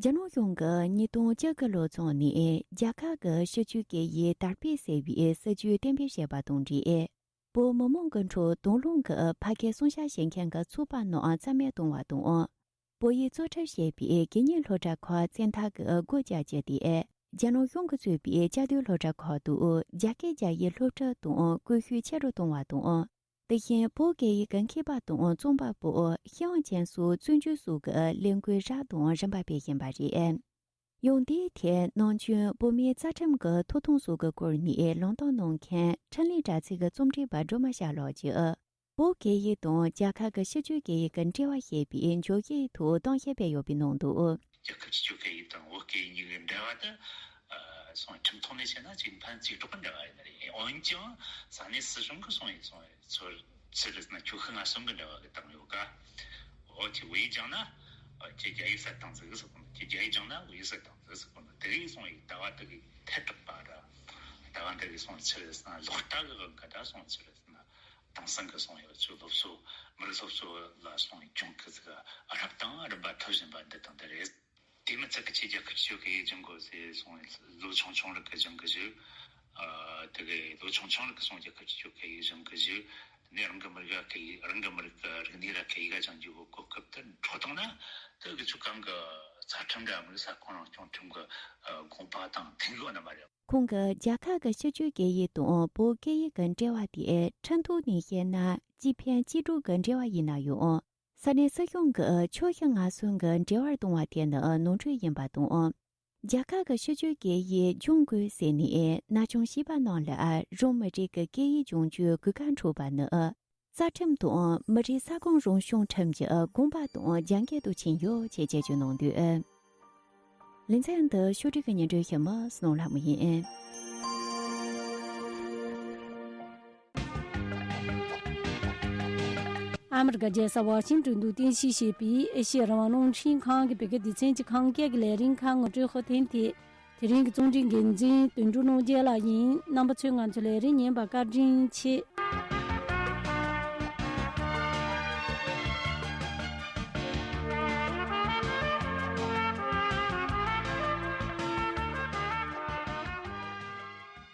རྒྱ་ནག་གཞུང་གིས་ཉིས་སྟོང་བཅུ་དགུ་ལོ་ཚུན་ནས་རྒྱ་གར་གྱི་གཞིས་བྱེས་སྐད་ཡིག་དར་སྤེལ་ཟེར་བའི་སྲིད་ཇུས་གཏན་འབེབས་བྱས་པ་དང་འབྲེལ། བོད་མི་མང་གི་ཁྲོད་དང་བླངས་ཀྱིས་ཕ་སྐད་གསུང་བཤད་བྱེད་མཁན་གྱི་ཚོགས་པ་རྣམས་རྩ་མེད་བཏང་བ་དང་། བོད་ཡིག་གཙོ་ཁྲིད་བྱེད་པའི་དགེ་རྒན་སློབ་གྲྭ་ཁག་བཙན་ཐབས་ཀྱིས་སྒོ་བརྒྱབ་རྒྱུ་དེས། རྒྱ་ནག་གཞུང་གིས་གཙོས་པའི་བཅའ་སྡོད་སློབ་གྲྭ་ཁག་ཏུ་རྒྱ་སྐད་རྒྱག་ཡིག་སློབ་ཁྲིད་དང་བཀོལ་ཤུགས་ཆེ་རུ་གཏོང་བ་དང་། དེ་བཞིན་བོད་སྐད་ཡིག་གི་མཁས་པ་དང་རྩོམ་པ་པོ། ཤེས་ཡོན་ཅན་སོགས་བཙོན་འཇུག་སོགས་ཀྱི་ལས་འགུལ་རབ་དང་རིམ་པ་སྤེལ་བཞིན་པ་རེད། ཡང་དེའི་ཐད་ནམ་རྒྱུན་བོད་མིའི་རྩ་ཁྲིམས་ཀྱི་ཐོབ་ཐང་སོགས་ཀྱི་སྐོར་ནས་ལམ་སྟོན་གནང་མཁན་འཕྲིན་ལས་དྲ་ཚིགས་ཀྱི་རྩོམ་སྒྲིག་པ་སྒྲོལ་མ་ཤར་ལགས་ཀྱིས། བོད་སྐད་ཡིག་དང་རྒྱ་གར་གྱི་གཞིས་བྱེས་སྐད་ཡིག་གི་འབྲེལ་བ་ཞེས་པའི་འཇོག་གཞིའི་ཐོག་གཏམ་བཤད་སྤེལ་ཡོད་པའི་ནང་དུ། རྒྱ་གར་གྱི་སྤྱི་སྐད་ཡིག་དང་བོད་སྐད་ཡིག་གཉིས་ཀྱི་འབྲེལ་བ་དེ། ཨ། སོང་ཁྲིམས་ཐོག་ནས་བཤད་ན་གཅིག་ཕན་གཅིག་གྲོགས་ཀྱི་འབྲེལ་བ་ཡིན་ནི་རེད། འོན་ཀྱང་ས་གནས་སྲིད་གཞུང་གིས་སོང་ཡིན་སོང་ཚོར་ཚུལ་རེད་ན་ཁྱོད་ཤི་ང་གསོན་གྱི་འབྲེལ་བ་གི་བཏང་ཡོད་ཀ། འོ་ཁྱེད་བོད་ཡིག་སྦྱངས་ན་ཁྱེད་རྒྱ་ཡིག་གསར་བཏང་ཟིག་ཟེར་གོ་ནོ། ཁྱེད་རྒྱ་ཡིག་སྦྱངས་ན་བོད་ཡིག་གསར་བཏང་ཟིག་ཟེར་གོ་ནོ། དེ་གིས་སོང་ཡིན་ལྟ་བ་དེ་གིས་ཐད་གྲགས་པ་ར། ལྟ་བ་འདི་གིས་སོང་ཚུལ་རེད་ན་ལོག་ལྟ་གི་དབང་གིས་ད་སོང་ཚུལ་རེད་ན། དེང་སང་གི་སོང་ཡོད་ཚུལ་སློབ་གསོ་མི་རིགས་སློབ་གསོ་ལ་སོང་གྱོང་གུད་ཟིག་རབ་དང་རིམ་པ་ཐེབས་བཞིན་པ་འདི་དང་འདི་རེད། དེ་མི་ཚད་ཀྱི་ཆེད་རྒྱ་གར་གྱི་ཆོས་སྐད་ཡིག་སྦྱང་དགོས་ཟེར་སོང་ལོ་ཆུང་ཆུང་རིགས་ཀྱི་སྦྱང་གི་བཞུགས། ཨ། དེ་གའི་ལོ་ཆུང་ཆུང་རིགས་ཀྱི་སོང་རྒྱ་གར་གྱི་ཆོས་སྐད་ཡིག་སྦྱང་གི་བཞུགས། དེ་ནས་རང་གི་མི་རིགས་སྐད་ཡིག་རང་གི་མི་རིགས་ཀྱི་རིག་གནས་ར་སྐད་ཡིག་སྦྱང་རྒྱུ་གི་གོ་སྐབས་དེ་འཕྲོག་བཏང་ན། དེ་གི་ཆུ་གང་གི་རྩ་ཁྲིམས་འདྲ་མི་རིགས་ས་ཁོངས་རང་སྐྱོང་ཁྲིམས་ཀྱི་དགོངས་པ་དང་མཐུན་ཡོད་ན་མ་རེད། ཁོང་གིས་རྒྱ་གར་གྱི་གཞིས་བྱེས་སྐད་ཡིག་དང་བོད་སྐད་ཡིག་གི་འབྲེལ་བ་དེ་ཁྲིམས་ཐོག་ནས་བཤད་ན་གཅིག་ཕན་གཅིག་གྲོགས་ཀྱི་འབྲེལ་བ་ཡིན་ན་ཡང་། ས་གནས་སྲིད་གཞུང་གིས་ཁྱོད་ཤི་ང་གསོན་གྱི་འབྲེལ་བར་གཏོང་བ་དེ་ནི་ནོར་འཁྲུལ་ཡིན་པ་དང་། རྒྱ་གར་གྱི་གཞིས་བྱེས་སྐད་ཡིག་སྦྱོང་དགོས་ཟེར་ནས་ན་ཆུང་བྱིས་པ་རྣམས་ལ་རང་མི་རིགས་ཀྱི་སྐད་ཡིག་སྦྱོང་རྒྱུའི་གོ་སྐབས་འཕྲོག་པ་ནི། རྩ་ཁྲིམས་དང་མི་རིགས་ས་ཁོངས་རང་སྐྱོང་ཁྲིམས་ཀྱི་དགོངས་པ་དང་རྒྱབ་འགལ་དུ་ཕྱིན་ཡོད་ཅེས་དཔྱད་བརྗོད་གནང་འདུག། ལེ་ཚན་འདི་ཕྱོགས་སྒྲིག་གི་སྙན་སྒྲོན་ཞུ་མི་སྣོ་ལྷ་མོ་ཡིན། ཨ་མི་རི་ཀ་རྒྱལ་ས་ཝ་ཤིང་ཏོན་དུ་རྟེན་གཞི་བྱས་པའི་ཨེ་ཤེ་ཡ་རང་དབང་རླུང་འཕྲིན་ཁང་གི་བོད་སྐད་སྡེ་ཚན་གྱི་ཁང་སྐད་ཀྱི་ལས་རིམ་ཁག་ངོ་སྤྲོད་ཧུར་ཐེངས་ཏེ། དེ་རིང་གི་རྩོམ་སྒྲིག་འགན་འཛིན་དོན་གྲུབ་རྣམ་རྒྱལ་ལགས་ཡིན། རྣམ་པ་ཚོས་ང་ཚོའི་ལས་རིམ་ཉན་པར་བཀའ་དྲིན་ཆེ།